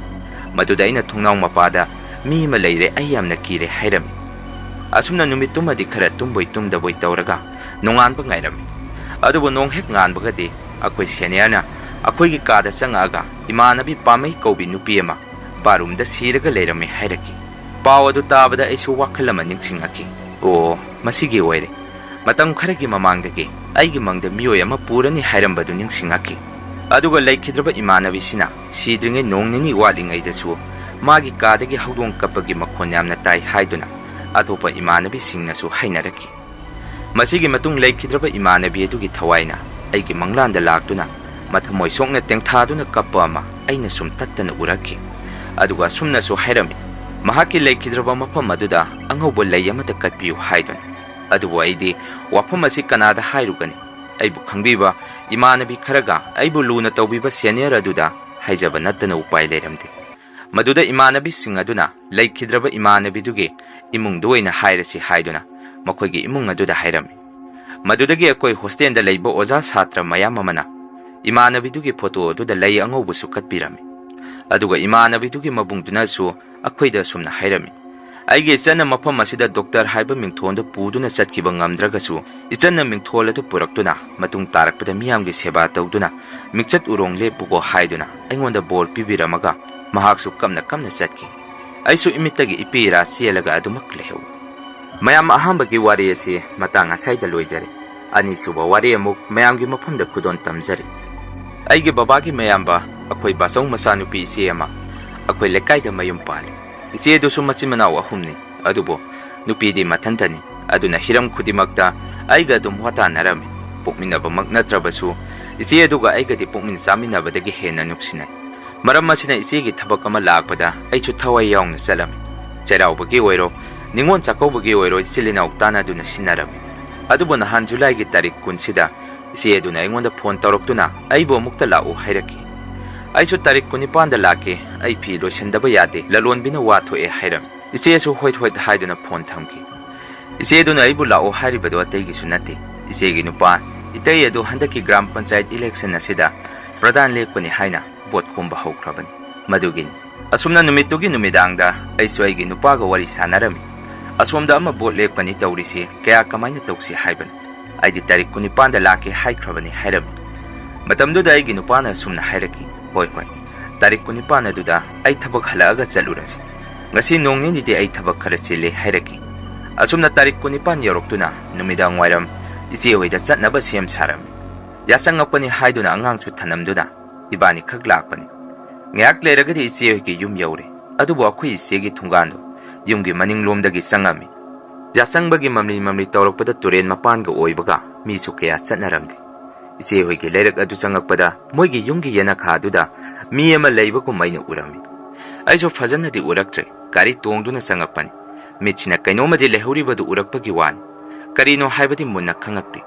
ꯃꯗꯨꯗ ꯑꯩꯅ ꯊꯣꯡꯅꯥꯎ ꯃꯄꯥꯗ "ꯃꯤ ꯑꯃ ꯂꯩꯔꯦ, ꯑꯩ ꯌꯥꯝꯅ ꯀꯤꯔꯦ" ꯍꯥꯏꯔꯝꯃꯤ꯫ ꯑꯁꯨꯝꯅ ꯅꯨꯃꯤꯠꯇꯨꯃꯗꯤ ꯈꯔ ꯇꯨꯝꯕꯣꯏ ꯇꯨꯝꯗꯕꯣꯏ ꯇꯧꯔꯒ ꯅꯣꯡꯉꯥꯟꯕ ꯉꯥꯏꯔꯝꯃꯤ꯫ ꯑꯗꯨꯕꯨ ꯅꯣꯡ ꯍꯦꯛ ꯉꯥꯟꯕꯒꯗꯤ ꯑꯩꯈꯣꯏ seniorꯅ ꯑꯩꯈꯣꯏꯒꯤ ꯀꯥꯗ ꯆꯪꯉꯛꯑꯒ ꯏꯃꯥꯟꯅꯕꯤ ꯄꯥꯝꯃꯩ ꯀꯧꯕꯤ ꯅꯨꯄꯤ ꯑꯃ ꯕꯥꯔꯨꯝꯗ ꯁꯤꯔꯒ ꯂꯩꯔꯝꯃꯦ ꯍꯥꯏꯔꯛꯈꯤ꯫ ꯄꯥꯎ ꯑꯗꯨ ꯇꯥꯕꯗ ꯑꯩꯁꯨ ꯋꯥꯈꯜ ꯑꯃ ꯅꯤꯡꯁꯤꯡꯉꯛꯈꯤ꯫ ꯑꯣ, ꯃꯁꯤꯒꯤ ꯑꯣꯏꯔꯦ꯫ ꯃꯇꯝ ꯈꯔꯒꯤ ꯃꯃꯥꯡꯗꯒꯤ ꯑꯩꯒꯤ ꯃꯪꯗ ꯃꯤꯑꯣꯏ ꯑꯃ ꯄꯨꯔꯅꯤ ꯍꯥꯏꯔꯝꯕꯗꯨ ꯅꯤꯡꯁꯤꯡꯉꯛꯈꯤ꯫ ꯑꯗꯨꯒ ꯂꯩꯈꯤꯗ꯭ꯔꯕ ꯏꯃꯥꯟꯅꯕꯤꯁꯤꯅ ꯁꯤꯗ꯭ꯔꯤꯉꯩ ꯅꯣꯡ ꯅꯤꯅꯤ ꯋꯥꯠꯂꯤꯉꯩꯗꯁꯨ ꯃꯥꯒꯤ ꯀꯥꯗꯒꯤ ꯍꯧꯗꯣꯡ ꯀꯞꯄꯒꯤ ꯃꯈꯣꯟ ꯌꯥꯝꯅ ꯇꯥꯏ ꯍꯥꯏꯗꯨꯅ ꯑꯇꯣꯞꯄ ꯏꯃꯥꯟꯅꯕꯤꯁꯤꯡꯅꯁꯨ ꯍꯥꯏꯅꯔꯛꯈꯤ꯫ ꯃꯁꯤꯒꯤ ꯃꯇꯨꯡ ꯂꯩꯈꯤꯗ꯭ꯔꯕ ꯏꯃꯥꯟꯅꯕꯤ ꯑꯗꯨꯒꯤ ꯊꯋꯥꯏꯅ ꯑꯩꯒꯤ ꯃꯪꯂꯥꯟꯗ ꯂꯥꯛꯇꯨꯅ ꯃꯊꯃꯣꯏ ꯁꯣꯛꯅ ꯇꯦꯡꯊꯥꯗꯨꯅ ꯀꯞꯄ ꯑꯃ ꯑꯩꯅ ꯁꯨꯝ ꯇꯠꯇꯅ ꯎꯔꯛꯈꯤ꯫ ꯑꯗꯨꯒ ꯑꯁꯨꯝꯅꯁꯨ ꯍꯥꯏꯔꯝꯃꯤ, ꯃꯍꯥꯛꯀꯤ ꯂꯩꯈꯤꯗ꯭ꯔꯕ ꯃꯐꯝ ꯑꯗꯨꯗ ꯑꯉꯧꯕ ꯂꯩ ꯑꯃꯇ ꯀꯠꯄꯤꯌꯨ ꯍꯥꯏꯗꯨꯅ꯫ ꯑꯗꯨꯕꯨ ꯑꯩꯗꯤ ꯋꯥꯐꯝ ꯑꯁꯤ ꯀꯅꯥꯗ ꯍꯥꯏꯔꯨꯒꯅꯤ? ꯑꯩꯕꯨ ꯈꯪꯕꯤꯕ ꯏꯃꯥꯟꯅꯕꯤ ꯈꯔꯒ ꯑꯩꯕꯨ ꯂꯨꯅ ꯇꯧꯕꯤꯕ ꯁꯦꯅꯤꯌꯔ ꯑꯗꯨꯗ ꯍꯥꯏꯖꯕ ꯅꯠꯇꯅ ꯎꯄꯥꯏ ꯂꯩꯔꯝꯗꯦ꯫ ꯃꯗꯨꯗ ꯏꯃꯥꯟꯅꯕꯤꯁꯤꯡ ꯑꯗꯨꯅ ꯂꯩꯈꯤꯗ꯭ꯔꯕ ꯏꯃꯥꯟꯅꯕꯤꯗꯨꯒꯤ ꯏꯃꯨꯡꯗ ꯑꯣꯏꯅ ꯍꯥꯏꯔꯁꯤ ꯍꯥꯏꯗꯨꯅ ꯃꯈꯣꯏꯒꯤ ꯏꯃꯨꯡ ꯑꯗꯨꯗ ꯍꯥꯏꯔꯝꯃꯤ꯫ ꯃꯗꯨꯗꯒꯤ ꯑꯩꯈꯣꯏ ꯍꯣꯁꯇꯦꯜꯗ ꯂꯩꯕ ꯑꯣꯖꯥ ꯁꯥꯇ꯭ꯔ ꯃꯌꯥꯝ ꯑꯃꯅ ꯏꯃꯥꯟꯅꯕꯤꯗꯨꯒꯤ ꯐꯣꯇꯣ ꯑꯗꯨꯗ ꯂꯩ ꯑꯉꯧꯕꯁꯨ ꯀꯠꯄꯤꯔꯝꯃꯤ꯫ ꯑꯗꯨꯒ ꯏꯃꯥꯟꯅꯕꯤꯗꯨꯒꯤ ꯃꯕꯨꯡꯗꯨꯅꯁꯨ ꯑꯩꯈꯣꯏꯗ ꯑꯁꯨꯝꯅ ꯍꯥꯏꯔꯝꯃꯤ, ꯑꯩꯒꯤ ꯏꯆꯟꯅ ꯃꯐꯝ ꯑꯁꯤꯗ ꯗꯣꯛꯇꯔ ꯍꯥꯏꯕ ꯃꯤꯡꯊꯣꯟꯗꯨ ꯄꯨꯗꯨꯅ ꯆꯠꯈꯤꯕ ꯉꯝꯗ꯭ꯔꯒꯁꯨ, ꯏꯆꯟꯅ ꯃꯤꯡꯊꯣꯜ ꯑꯗꯨ ꯄꯨꯔꯛꯇꯨꯅ ꯃꯇꯨꯡ ꯇꯥꯔꯛꯄꯗ ꯃꯤꯌꯥꯝꯒꯤ ꯁꯦꯕꯥ ꯇꯧꯗꯨꯅ ꯃꯤꯡꯆꯠ ꯎꯔꯣꯡ ꯂꯦꯞꯄꯨꯀꯣ ꯍꯥꯏꯗꯨꯅ ꯑꯩꯉꯣꯟꯗ ꯕꯣꯔ ꯄꯤꯕꯤꯔꯝꯃꯒ ꯃꯍꯥꯛꯁꯨ ꯀꯞꯅ ꯀꯞꯅ ꯆꯠꯈꯤ꯫ ꯑꯩꯁꯨ ꯏꯃꯤꯠꯇꯒꯤ ꯏꯄꯤ ꯏꯔꯥ ꯆꯦꯜꯂꯒ ꯑꯗꯨꯃꯛ ꯂꯩꯍꯧꯏ꯫ ꯃꯌꯥꯝ, ꯑꯍꯥꯟꯕꯒꯤ ꯋꯥꯔꯤ ꯑꯁꯤ ꯃꯇꯥꯡ ꯑꯁꯥꯏꯗ ꯂꯣꯏꯖꯔꯦ꯫ ꯑꯅꯤꯁꯨꯕ ꯋꯥꯔꯤ ꯑꯃꯨꯛ ꯃꯌꯥꯝꯒꯤ ꯃꯐꯝꯗ ꯈꯨꯗꯣꯜ ꯇꯝꯖꯔꯤ꯫ ꯑꯩꯒꯤ ꯕꯕꯥꯒꯤ ꯃꯌꯥꯝꯕ, ꯑꯩꯈꯣꯏ ꯕꯥꯆꯧ ꯃꯆꯥꯅꯨꯄꯤ ꯏꯆꯦ ꯑꯃ ꯑꯩꯈꯣꯏ ꯂꯩꯀꯥꯏꯗ ꯃꯌꯨꯝ ꯄꯥꯜꯂꯤ꯫ ꯏꯆꯦ ꯑꯗꯨꯁꯨ ꯃꯆꯤꯟ ꯃꯅꯥꯎ ꯑꯍꯨꯝꯅꯤ, ꯑꯗꯨꯕꯨ ꯅꯨꯄꯤꯗꯤ ꯃꯊꯟꯇꯅꯤ꯫ ꯑꯗꯨꯅ ꯍꯤꯔꯝ ꯈꯨꯗꯤꯡꯃꯛꯇ ꯑꯩꯒ ꯑꯗꯨꯝ ꯋꯥꯇꯥꯟꯅꯔꯝꯃꯤ꯫ ꯄꯣꯛꯃꯤꯟꯅꯕꯃꯛ ꯅꯠꯇ꯭ꯔꯕꯁꯨ ꯏꯆꯦ ꯑꯗꯨꯒ ꯑꯩꯒꯗꯤ ꯄꯣꯛꯃꯤꯟ ꯆꯥꯃꯤꯟꯅꯕꯗꯒꯤ ꯍꯦꯟꯅ ꯅꯨꯡꯁꯤꯅꯩ꯫ ꯃꯔꯝ ꯑꯁꯤꯅ ꯏꯆꯦꯒꯤ ꯊꯕꯛ ꯑꯃ ꯂꯥꯛꯄꯗ ꯑꯩꯁꯨ ꯊꯋꯥꯏ ꯌꯥꯎꯅ ꯆꯠꯂꯝꯃꯤ꯫ ꯆꯩꯔꯥꯎꯕꯒꯤ ꯑꯣꯏꯔꯣ, ꯅꯤꯉꯣꯜ ꯆꯥꯛꯀꯧꯕꯒꯤ ꯑꯣꯏꯔꯣ ꯏꯆꯤꯜ ꯏꯅꯥꯎ ꯇꯥꯟꯅꯗꯨꯅ ꯁꯤꯟꯅꯔꯝꯃꯤ꯫ ꯑꯗꯨꯕꯨ ꯅꯍꯥꯟ ꯖꯨꯂꯥꯏꯒꯤ ꯇꯥꯔꯤꯛ ꯀꯨꯟꯁꯤꯗ ꯏꯆꯦ ꯑꯗꯨꯅ ꯑꯩꯉꯣꯟꯗ ꯐꯣꯟ ꯇꯧꯔꯛꯇꯨꯅ ꯑꯩꯕꯨ ꯑꯃꯨꯛꯇ ꯂꯥꯛꯎ ꯍꯥꯏꯔꯛꯈꯤ꯫ ꯑꯩꯁꯨ ꯇꯥꯔꯤꯛ ꯀꯨꯟꯅꯤꯄꯥꯟꯗ ꯂꯥꯛꯀꯦ, ꯑꯩ ꯐꯤ ꯂꯣꯏꯁꯤꯟꯗꯕ ꯌꯥꯗꯦ, ꯂꯂꯣꯟꯕꯤꯅ ꯋꯥ ꯊꯣꯛꯑꯦ ꯍꯥꯏꯔꯝꯃꯤ꯫ ꯏꯆꯦꯁꯨ ꯍꯣꯏ ꯍꯣꯏ ꯍꯥꯏꯗꯨꯅ ꯐꯣꯟ ꯊꯝꯈꯤ꯫ ꯏꯆꯦ ꯑꯗꯨꯅ ꯑꯩꯕꯨ ꯂꯥꯛꯑꯣ ꯍꯥꯏꯔꯤꯕꯗꯣ ꯑꯇꯩꯒꯤꯁꯨ ꯅꯠꯇꯦ꯫ ꯏꯆꯦꯒꯤ ꯅꯨꯄꯥ ꯏꯇꯩ ꯑꯗꯨ ꯍꯟꯗꯛꯀꯤ ꯒ꯭ꯔꯥꯝ ꯄꯟꯆꯥꯌꯠ ꯏꯂꯦꯛꯁꯟ ꯑꯁꯤꯗ ꯄ꯭ꯔꯙꯥꯟ ꯂꯦꯞꯀꯅꯤ ꯍꯥꯏꯅ ꯚꯣꯠ ꯈꯣꯝꯕ ꯍꯧꯈ꯭ꯔꯕꯅꯤ꯫ ꯃꯗꯨꯒꯤꯅꯤ꯫ ꯑꯁꯨꯝꯅ ꯅꯨꯃꯤꯠꯇꯨꯒꯤ ꯅꯨꯃꯤꯗꯥꯡꯗ ꯑꯩꯁꯨ ꯑꯩꯒꯤ ꯅꯨꯄꯥꯒ ꯋꯥꯔꯤ ꯁꯥꯟꯅꯔꯝꯃꯤ꯫ ꯑꯁꯣꯝꯗ ꯑꯃ ꯚꯣꯠ ꯂꯦꯞꯀꯅꯤ ꯇꯧꯔꯤꯁꯤ, ꯀꯌꯥ ꯀꯃꯥꯏꯅ ꯇꯧꯁꯤ ꯍꯥꯏꯕꯅꯣ? ꯑꯩꯗꯤ ꯇꯥꯔꯤꯛ ꯀꯨꯟꯅꯤꯄꯥꯟꯗ ꯂꯥꯛꯀꯦ ꯍꯥꯏꯈ꯭ꯔꯕꯅꯤ ꯍꯥꯏꯔꯝꯃꯤ꯫ ꯃꯇꯝꯗꯨꯗ ꯑꯩꯒꯤ ꯅꯨꯄꯥꯅ ꯑꯁꯨꯝꯅ ꯍꯥꯏꯔꯛꯈꯤ, "ꯍꯣꯏ, ꯍꯣꯏ, ꯇꯥꯔꯤꯛ ꯀꯨꯟꯅꯤꯄꯥꯟ ꯑꯗꯨꯗ ꯑꯩ ꯊꯕꯛ ꯍꯜꯂꯛꯑꯒ ꯆꯠꯂꯨꯔꯁꯤ꯫ ꯉꯁꯤ ꯅꯣꯡ ꯅꯤꯅꯤꯗꯤ ꯑꯩ ꯊꯕꯛ ꯈꯔ ꯆꯤꯜꯂꯦ," ꯍꯥꯏꯔꯛꯈꯤ꯫ ꯑꯁꯨꯝꯅ ꯇꯥꯔꯤꯛ ꯀꯨꯟꯅꯤꯄꯥꯟ ꯌꯧꯔꯛꯇꯨꯅ ꯅꯨꯃꯤꯗꯥꯡ ꯋꯥꯏꯔꯝ ꯏꯆꯦ ꯍꯣꯏꯗ ꯆꯠꯅꯕ ꯁꯦꯝ ꯁꯥꯔꯝꯃꯤ꯫ ꯌꯥꯆꯪꯉꯛꯄꯅꯤ ꯍꯥꯏꯗꯨꯅ ꯑꯉꯥꯡꯁꯨ ꯊꯅꯝꯗꯨꯅ ꯏꯕꯥꯅꯤ ꯈꯛ ꯂꯥꯛꯄꯅꯤ꯫ ꯉꯥꯏꯍꯥꯛ ꯂꯩꯔꯒꯗꯤ ꯏꯆꯦ ꯍꯣꯏꯒꯤ ꯌꯨꯝ ꯌꯧꯔꯦ꯫ ꯑꯗꯨꯕꯨ ꯑꯩꯈꯣꯏ ꯏꯆꯦꯒꯤ ꯊꯣꯡꯒꯥꯟꯗꯣ ꯌꯨꯝꯒꯤ ꯃꯅꯤꯡꯂꯣꯝꯗꯒꯤ ꯆꯪꯉꯝꯃꯤ꯫ ꯌꯥꯆꯪꯕꯒꯤ ꯃꯝꯂꯤ ꯃꯝꯂꯤ ꯇꯧꯔꯛꯄꯗ ꯇꯨꯔꯦꯟ ꯃꯄꯥꯟꯒ ꯑꯣꯏꯕꯒ ꯃꯤꯁꯨ ꯀꯌꯥ ꯆꯠꯅꯔꯝꯗꯦ꯫ ꯏꯆꯦ ꯍꯣꯏꯒꯤ ꯂꯩꯔꯛ ꯑꯗꯨ ꯆꯪꯉꯛꯄꯗ ꯃꯣꯏꯒꯤ ꯌꯨꯝꯒꯤ ꯌꯦꯅꯈꯥꯗꯨꯗ ꯃꯤ ꯑꯃ ꯂꯩꯕꯒꯨꯝ ꯑꯩꯅ ꯎꯔꯝꯃꯤ꯫ ꯑꯩꯁꯨ ꯐꯖꯅꯗꯤ ꯎꯔꯛꯇ꯭ꯔꯦ, ꯒꯥꯔꯤ ꯇꯣꯡꯗꯨꯅ ꯆꯪꯉꯛꯄꯅꯤ꯫ ꯃꯤꯠꯁꯤꯅ ꯀꯩꯅꯣꯝꯃꯗꯤ ꯂꯩꯍꯧꯔꯤꯕꯗꯨ ꯎꯔꯛꯄꯒꯤ ꯋꯥꯅꯤ꯫ ꯀꯔꯤꯅꯣ ꯍꯥꯏꯕꯗꯤ ꯃꯨꯟꯅ ꯈꯪꯉꯛꯇꯦ꯫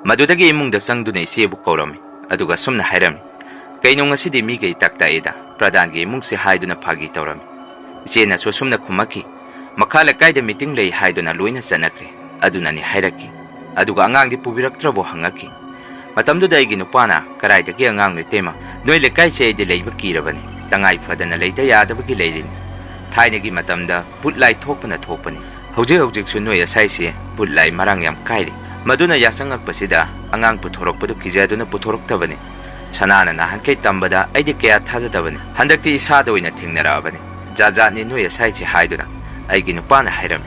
ꯃꯗꯨꯗꯒꯤ ꯏꯃꯨꯡꯗ ꯆꯪꯗꯨꯅ ꯏꯆꯦꯕꯨ ꯀꯧꯔꯝꯃꯤ, ꯑꯗꯨꯒ ꯑꯁꯨꯝꯅ ꯍꯥꯏꯔꯝꯃꯤ, "ꯀꯩꯅꯣ ꯉꯁꯤꯗꯤ ꯃꯤꯒ ꯏꯇꯥꯛ ꯇꯥꯛꯑꯦꯗ, ꯄ꯭ꯔꯙꯥꯟꯒꯤ ꯏꯃꯨꯡꯁꯦ?" ꯍꯥꯏꯗꯨꯅ ꯐꯥꯒꯤ ꯇꯧꯔꯝꯃꯤ꯫ ꯏꯆꯦꯅꯁꯨ ꯑꯁꯨꯝꯅ ꯈꯨꯝꯃꯛꯈꯤ, "ꯃꯈꯥ ꯂꯩꯀꯥꯏꯗ ꯃꯤꯇꯤꯡ ꯂꯩ ꯍꯥꯏꯗꯨꯅ ꯂꯣꯏꯅ ꯆꯠꯅꯈ꯭ꯔꯦ, ꯑꯗꯨꯅꯅꯤ" ꯍꯥꯏꯔꯛꯈꯤ꯫ ꯑꯗꯨꯒ "ꯑꯉꯥꯡꯗꯤ ꯄꯨꯕꯤꯔꯛꯇ꯭ꯔꯕꯣ?" ꯍꯪꯉꯛꯈꯤ꯫ ꯃꯇꯝꯗꯨꯗ ꯑꯩꯒꯤ ꯅꯨꯄꯥꯅ, "ꯀꯔꯥꯏꯗꯒꯤ ꯑꯉꯥꯡꯅꯣ ꯏꯇꯩꯃ? ꯅꯣꯏ ꯂꯩꯀꯥꯏꯁꯦ ꯑꯩꯗꯤ ꯂꯩꯕ ꯀꯤꯔꯕꯅꯤ, ꯇꯉꯥꯏ ꯐꯗꯅ ꯂꯩꯇ ꯌꯥꯗꯕꯒꯤ ꯂꯩꯔꯤꯅꯤ꯫ ꯊꯥꯏꯅꯒꯤ ꯃꯇꯝꯗ ꯕꯨꯠ ꯂꯥꯏ ꯊꯣꯛꯄꯅ ꯊꯣꯛꯄꯅꯤ, ꯍꯧꯖꯤꯛ ꯍꯧꯖꯤꯛꯁꯨ ꯅꯣꯏ ꯑꯁꯥꯏꯁꯦ ꯕꯨꯠ ꯂꯥꯏ ꯃꯔꯥꯡ ꯌꯥꯝ ꯀꯥꯏꯔꯤ꯫ ꯃꯗꯨꯅ ꯌꯥꯆꯪꯉꯛꯄꯁꯤꯗ ꯑꯉꯥꯡ ꯄꯨꯊꯣꯔꯛꯄꯗꯨ ꯀꯤꯖꯗꯨꯅ ꯄꯨꯊꯣꯔꯛꯇꯕꯅꯤ꯫ ꯁꯅꯥꯅ ꯅꯍꯥꯟꯈꯩ ꯇꯝꯕꯗ ꯑꯩꯗꯤ ꯀꯌꯥ ꯊꯥꯖꯗꯕꯅꯤ, ꯍꯟꯗꯛꯇꯤ ꯏꯁꯥꯗ ꯑꯣꯏꯅ ꯊꯦꯡꯅꯔꯛꯑꯕꯅꯤ꯫ ꯖꯥꯠ ꯖꯥꯠꯅꯤ ꯅꯣꯏ ꯑꯁꯥꯏꯁꯦ" ꯍꯥꯏꯗꯨꯅ ꯑꯩꯒꯤ ꯅꯨꯄꯥꯅ ꯍꯥꯏꯔꯝꯃꯤ꯫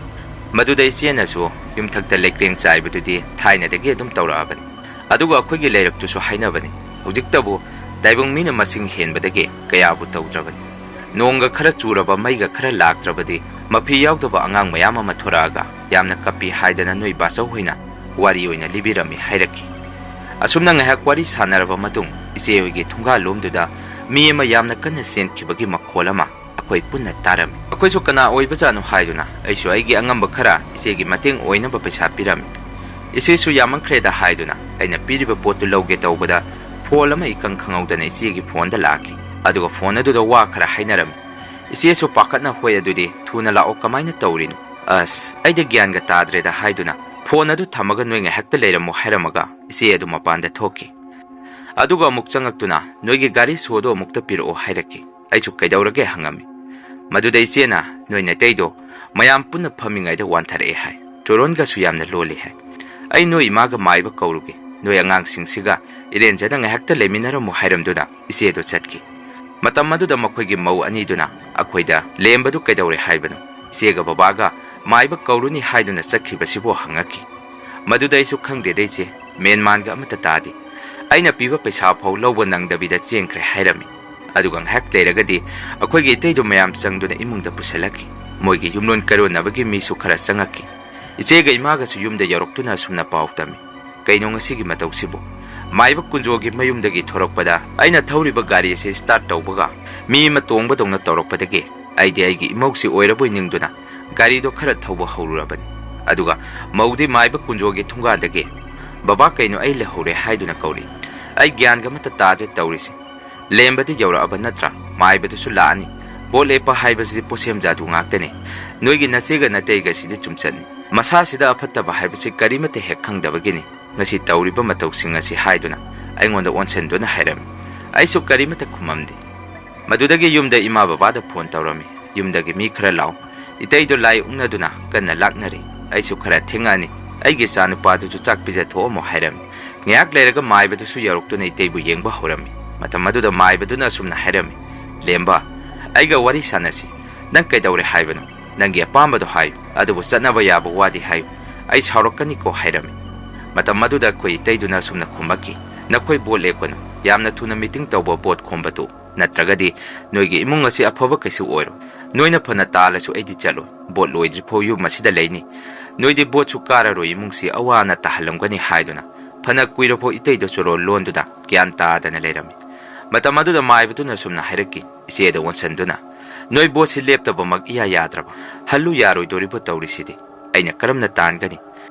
ꯃꯗꯨꯗ ꯏꯆꯦꯅꯁꯨ, "ꯌꯨꯝꯊꯛꯇ ꯂꯩꯀ꯭ꯔꯦꯡ ꯆꯥꯏꯕꯗꯨꯗꯤ ꯊꯥꯏꯅꯗꯒꯤ ꯑꯗꯨꯝ ꯇꯧꯔꯛꯑꯕꯅꯤ, ꯑꯗꯨꯒ ꯑꯩꯈꯣꯏꯒꯤ ꯂꯩꯔꯛꯇꯨꯁꯨ ꯍꯥꯏꯅꯕꯅꯤ꯫ ꯍꯧꯖꯤꯛꯇꯕꯨ ꯇꯥꯏꯕꯪ ꯃꯤꯅ ꯃꯁꯤꯡ ꯍꯦꯟꯕꯗꯒꯤ ꯀꯌꯥꯕꯨ ꯇꯧꯗ꯭ꯔꯕꯅꯤ꯫ ꯅꯣꯡꯒ ꯈꯔ ꯆꯨꯔꯕ, ꯃꯩꯒ ꯈꯔ ꯂꯥꯛꯇ꯭ꯔꯕꯗꯤ ꯃꯐꯤ ꯌꯥꯎꯗꯕ ꯑꯉꯥꯡ ꯃꯌꯥꯝ ꯑꯃ ꯊꯣꯔꯛꯑꯒ ꯌꯥꯝꯅ ꯀꯞꯄꯤ" ꯍꯥꯏꯗꯅ ꯅꯣꯏ ꯕꯥꯆꯧ ꯍꯣꯏꯅ ꯋꯥꯔꯤ ꯑꯣꯏꯅ ꯂꯤꯕꯤꯔꯝꯃꯤ ꯍꯥꯏꯔꯛꯈꯤ꯫ ꯑꯁꯨꯝꯅ ꯉꯥꯏꯍꯥꯛ ꯋꯥꯔꯤ ꯁꯥꯟꯅꯔꯕ ꯃꯇꯨꯡ, ꯏꯆꯦ ꯍꯣꯏꯒꯤ ꯊꯣꯡꯒꯥꯜꯂꯣꯝꯗꯨꯗ ꯃꯤ ꯑꯃ ꯌꯥꯝꯅ ꯀꯟꯅ ꯆꯦꯟꯈꯤꯕꯒꯤ ꯃꯈꯣꯜ ꯑꯃ ꯑꯩꯈꯣꯏ ꯄꯨꯟꯅ ꯇꯥꯔꯝꯃꯤ꯫ ꯑꯩꯈꯣꯏꯁꯨ "ꯀꯅꯥ ꯑꯣꯏꯕꯖꯥꯠꯅꯣ?" ꯍꯥꯏꯗꯨꯅ ꯑꯩꯁꯨ ꯑꯩꯒꯤ ꯑꯉꯝꯕ ꯈꯔ ꯏꯆꯦꯒꯤ ꯃꯇꯦꯡ ꯑꯣꯏꯅꯕ ꯄꯩꯁꯥ ꯄꯤꯔꯝꯃꯤ꯫ ꯏꯆꯦꯁꯨ ꯌꯥꯝꯃꯟꯈ꯭ꯔꯦꯗ ꯍꯥꯏꯗꯨꯅ ꯑꯩꯅ ꯄꯤꯔꯤꯕ ꯄꯣꯠꯇꯨ ꯂꯧꯒꯦ ꯇꯧꯕꯗ, ꯐꯣꯟ ꯑꯃ ꯏꯈꯪ ꯈꯪꯍꯧꯗꯅ ꯏꯆꯦꯒꯤ ꯐꯣꯟꯗ ꯂꯥꯛꯈꯤ꯫ ꯑꯗꯨꯒ ꯐꯣꯟ ꯑꯗꯨꯗ ꯋꯥ ꯈꯔ ꯍꯥꯏꯅꯔꯝꯃꯤ꯫ ꯏꯆꯦꯁꯨ ꯄꯥꯈꯠꯅ, "ꯍꯣꯏ, ꯑꯗꯨꯗꯤ ꯊꯨꯅ ꯂꯥꯛꯑꯣ, ꯀꯃꯥꯏꯅ ꯇꯧꯔꯤꯅꯣ?" "ꯑꯁ, ꯑꯩꯗꯤ ꯒ꯭ꯌꯥꯟꯒ ꯇꯥꯗ꯭ꯔꯦꯗ" ꯍꯥꯏꯗꯨꯅ ꯐꯣꯟ ꯑꯗꯨ ꯊꯝꯃꯒ "ꯅꯣꯏ ꯉꯥꯏꯍꯥꯛꯇ ꯂꯩꯔꯝꯃꯣ" ꯍꯥꯏꯔꯝꯃꯒ ꯏꯆꯦ ꯑꯗꯨ ꯃꯄꯥꯟꯗ ꯊꯣꯛꯈꯤ꯫ ꯑꯗꯨꯒ ꯑꯃꯨꯛ ꯆꯪꯉꯛꯇꯨꯅ "ꯅꯣꯏꯒꯤ ꯒꯥꯔꯤ ꯁꯣꯗꯣ ꯑꯃꯨꯛꯇ ꯄꯤꯔꯛꯑꯣ" ꯍꯥꯏꯔꯛꯈꯤ꯫ ꯑꯩꯁꯨ "ꯀꯩꯗꯧꯔꯒꯦ?" ꯍꯪꯉꯝꯃꯤ꯫ ꯃꯗꯨꯗ ꯏꯆꯦꯅ, "ꯅꯣꯏ ꯅꯇꯩꯗꯣ ꯃꯌꯥꯝ ꯄꯨꯟꯅ ꯐꯝꯃꯤꯉꯩꯗ ꯋꯥꯟꯊꯔꯛꯑꯦ ꯍꯥꯏ, ꯆꯣꯔꯣꯟꯒꯁꯨ ꯌꯥꯝꯅ ꯂꯣꯜꯂꯤ ꯍꯥꯏ꯫ ꯑꯩ ꯅꯣꯏ ꯏꯃꯥꯒ ꯃꯥꯏꯕ ꯀꯧꯔꯨꯒꯦ, "ꯅꯣꯏ ꯑꯉꯥꯡꯁꯤꯡꯁꯤꯒ ꯏꯔꯦꯟꯖꯅ ꯉꯥꯏꯍꯥꯛꯇ ꯂꯩꯃꯤꯟꯅꯔꯝꯃꯨ" ꯍꯥꯏꯔꯝꯗꯨꯅ ꯏꯆꯦꯗꯨ ꯆꯠꯈꯤ꯫ ꯃꯇꯝ ꯑꯗꯨꯗ ꯃꯈꯣꯏꯒꯤ ꯃꯧ ꯑꯅꯤꯗꯨꯅ ꯑꯩꯈꯣꯏꯗ "ꯂꯦꯝꯕꯗꯨ ꯀꯩꯗꯧꯔꯦ ꯍꯥꯏꯕꯅꯣ? ꯏꯆꯦꯒ ꯕꯕꯥꯒ ꯃꯥꯏꯕ ꯀꯧꯔꯨꯅꯤ ꯍꯥꯏꯗꯨꯅ ꯆꯠꯈꯤꯕꯁꯤꯕꯨ?" ꯍꯪꯉꯛꯈꯤ꯫ ꯃꯗꯨꯗ ꯑꯩꯁꯨ "ꯈꯪꯗꯦꯗ ꯏꯆꯦ, ꯃꯦꯟꯃꯥꯟꯒ ꯑꯃꯠꯇ ꯇꯥꯗꯦ꯫ ꯑꯩꯅ ꯄꯤꯕ ꯄꯩꯁꯥ ꯐꯥꯎ ꯂꯧꯕ ꯅꯪꯗꯕꯤꯗ ꯆꯦꯟꯈ꯭ꯔꯦ" ꯍꯥꯏꯔꯝꯃꯤ꯫ ꯑꯗꯨꯒ ꯉꯥꯏꯍꯥꯛ ꯂꯩꯔꯒꯗꯤ ꯑꯩꯈꯣꯏꯒꯤ ꯏꯇꯩꯗꯨ ꯃꯌꯥꯝ ꯆꯪꯗꯨꯅ ꯏꯃꯨꯡꯗ ꯄꯨꯁꯤꯜꯂꯛꯈꯤ꯫ ꯃꯣꯏꯒꯤ ꯌꯨꯝꯂꯣꯟ ꯀꯩꯔꯣꯟꯅꯕꯒꯤ ꯃꯤꯁꯨ ꯈꯔ ꯆꯪꯉꯛꯈꯤ꯫ ꯏꯆꯦꯒ ꯏꯃꯥꯒꯁꯨ ꯌꯨꯝꯗ ꯌꯧꯔꯛꯇꯨꯅ ꯑꯁꯨꯝꯅ ꯄꯥꯎ ꯇꯝꯃꯤ, "ꯀꯩꯅꯣ ꯉꯁꯤꯒꯤ ꯃꯇꯧꯁꯤꯕꯨ?" ꯃꯥꯏꯕ ꯀꯨꯟꯖꯣꯒꯤ ꯃꯌꯨꯝꯗꯒꯤ ꯊꯣꯔꯛꯄꯗ ꯑꯩꯅ ꯊꯧꯔꯤꯕ ꯒꯥꯔꯤ ꯑꯁꯤ start ꯇꯧꯕꯒ ꯃꯤ ꯑꯃ ꯇꯣꯡꯕꯗꯧꯅ ꯇꯧꯔꯛꯄꯗꯒꯤ ꯑꯩꯗꯤ ꯑꯩꯒꯤ ꯏꯃꯧꯁꯤ ꯑꯣꯏꯔꯕꯣꯏ ꯅꯤꯡꯗꯨꯅ ꯒꯥꯔꯤꯗꯣ ꯈꯔ ꯊꯧꯕ ꯍꯧꯔꯨꯔꯕꯅꯤ꯫ ꯑꯗꯨꯒ ꯃꯧꯗꯤ ꯃꯥꯏꯕ ꯀꯨꯟꯖꯣꯒꯤ ꯊꯣꯡꯒꯥꯟꯗꯒꯤ, "ꯕꯕꯥ, ꯀꯩꯅꯣ ꯑꯩ ꯂꯩꯍꯧꯔꯦ" ꯍꯥꯏꯗꯨꯅ ꯀꯧꯔꯤ꯫ ꯑꯩ ꯒ꯭ꯌꯥꯟꯒ ꯑꯃꯠꯇ ꯇꯥꯗꯦ ꯇꯧꯔꯤꯁꯤ꯫ "ꯂꯦꯝꯕꯗꯤ ꯌꯧꯔꯛꯑꯕ ꯅꯠꯇ꯭ꯔꯥ? ꯃꯥꯏꯕꯗꯨꯁꯨ ꯂꯥꯛꯑꯅꯤ꯫ ꯚꯣꯠ ꯂꯦꯞꯄ ꯍꯥꯏꯕꯁꯤꯗꯤ ꯄꯣꯠꯁꯦꯝ ꯖꯥꯗꯨ ꯉꯥꯛꯇꯅꯤ꯫ ꯅꯣꯏꯒꯤ ꯅꯆꯦꯒ ꯅꯇꯩꯒꯁꯤꯗꯤ ꯆꯨꯝꯆꯠꯅꯤ꯫ ꯃꯁꯥꯁꯤꯗ ꯑꯐꯠꯇꯕ ꯍꯥꯏꯕꯁꯤ ꯀꯔꯤꯃꯠꯇ ꯍꯦꯛ ꯈꯪꯗꯕꯒꯤꯅꯤ ꯉꯁꯤ ꯇꯧꯔꯤꯕ ꯃꯇꯧꯁꯤꯡ ꯑꯁꯤ" ꯍꯥꯏꯗꯨꯅ ꯑꯩꯉꯣꯟꯗ ꯑꯣꯟꯁꯤꯟꯗꯨꯅ ꯍꯥꯏꯔꯝꯃꯤ꯫ ꯑꯩꯁꯨ ꯀꯔꯤꯃꯠꯇ ꯈꯨꯝꯃꯝꯗꯦ꯫ ꯃꯗꯨꯗꯒꯤ ꯌꯨꯝꯗ ꯏꯃꯥ ꯕꯕꯥꯗ phone ꯇꯧꯔꯝꯃꯤ꯫ "ꯌꯨꯝꯗꯒꯤ ꯃꯤ ꯈꯔ ꯂꯥꯛꯑꯣ, ꯏꯇꯩꯗꯣ ꯂꯥꯏ ꯎꯛꯅꯗꯨꯅ ꯀꯟꯅ ꯂꯥꯛꯅꯔꯤ꯫ ꯑꯩꯁꯨ ꯈꯔ ꯊꯦꯡꯉꯛꯑꯅꯤ, ꯑꯩꯒꯤ ꯏꯆꯥ ꯅꯨꯄꯥꯗꯨꯁꯨ ꯆꯥꯛ ꯄꯤꯖꯊꯣꯛꯑꯝꯃꯣ" ꯍꯥꯏꯔꯝꯃꯤ꯫ ꯉꯥꯏꯍꯥꯛ ꯂꯩꯔꯒ ꯃꯥꯏꯕꯗꯨꯁꯨ ꯌꯧꯔꯛꯇꯨꯅ ꯏꯇꯩꯕꯨ ꯌꯦꯡꯕ ꯍꯧꯔꯝꯃꯤ꯫ ꯃꯇꯝ ꯑꯗꯨꯗ ꯃꯥꯏꯕꯗꯨꯅ ꯑꯁꯨꯝꯅ ꯍꯥꯏꯔꯝꯃꯤ, "ꯂꯦꯝꯕ, ꯑꯩꯒ ꯋꯥꯔꯤ ꯁꯥꯟꯅꯁꯤ꯫ ꯅꯪ ꯀꯩꯗꯧꯔꯦ ꯍꯥꯏꯕꯅꯣ? ꯅꯪꯒꯤ ꯑꯄꯥꯝꯕꯗꯣ ꯍꯥꯏꯌꯨ, ꯑꯗꯨꯕꯨ ꯆꯠꯅꯕ ꯌꯥꯕ ꯋꯥꯗꯤ ꯍꯥꯏꯌꯨ꯫ ꯑꯩ ꯁꯥꯎꯔꯛꯀꯅꯤꯀꯣ" ꯍꯥꯏꯔꯝꯃꯤ꯫ ꯃꯇꯝ ꯑꯗꯨꯗ ꯑꯩꯈꯣꯏ ꯏꯇꯩꯗꯨꯅ ꯑꯁꯨꯝꯅ ꯈꯨꯝꯃꯛꯈꯤ, "ꯅꯈꯣꯏ ꯚꯣꯠ ꯂꯦꯞꯀꯅꯨ꯫ ꯌꯥꯝꯅ ꯊꯨꯅ meeting ꯇꯧꯕ ꯚꯣꯠ ꯈꯣꯝꯕꯗꯨ, ꯅꯠꯇ꯭ꯔꯒꯗꯤ ꯅꯣꯏꯒꯤ ꯏꯃꯨꯡ ꯑꯁꯤ ꯑꯐꯕ ꯀꯩꯁꯨ ꯑꯣꯏꯔꯣꯏ꯫ ꯅꯣꯏꯅ ꯐꯅ ꯇꯥꯜꯂꯁꯨ ꯑꯩꯗꯤ ꯆꯠꯂꯣꯏ꯫ ꯚꯣꯠ ꯂꯣꯏꯗ꯭ꯔꯤꯐꯥꯎ ꯌꯨꯝ ꯑꯁꯤꯗ ꯂꯩꯅꯤ꯫ ꯅꯣꯏꯗꯤ ꯚꯣꯠꯁꯨ ꯀꯥꯔꯔꯣꯏ, ꯏꯃꯨꯡꯁꯤ ꯑꯋꯥ ꯑꯅꯥ ꯇꯥꯍꯜꯂꯝꯒꯅꯤ" ꯍꯥꯏꯗꯨꯅ ꯐꯅ ꯀꯨꯏꯔꯐꯥꯎ ꯏꯇꯩꯗꯣ ꯆꯣꯔꯣꯜ ꯂꯣꯟꯗꯨꯅ ꯒ꯭ꯌꯥꯟ ꯇꯥꯗꯅ ꯂꯩꯔꯝꯃꯤ꯫ ꯃꯇꯝ ꯑꯗꯨꯗ ꯃꯥꯏꯕꯗꯨꯅ ꯑꯁꯨꯝꯅ ꯍꯥꯏꯔꯛꯈꯤ, ꯏꯆꯦꯗ ꯑꯣꯟꯁꯟꯗꯨꯅ, "ꯅꯣꯏ ꯚꯣꯠꯁꯤ ꯂꯦꯞꯇꯕꯃꯛ ꯏꯌꯥ ꯌꯥꯗ꯭ꯔꯕ? ꯍꯜꯂꯨ ꯌꯥꯔꯣꯏꯗꯣꯔꯤꯕꯣ ꯇꯧꯔꯤꯁꯤꯗꯤ? ꯑꯩꯅ ꯀꯔꯝꯅ ꯇꯥꯟꯒꯅꯤ?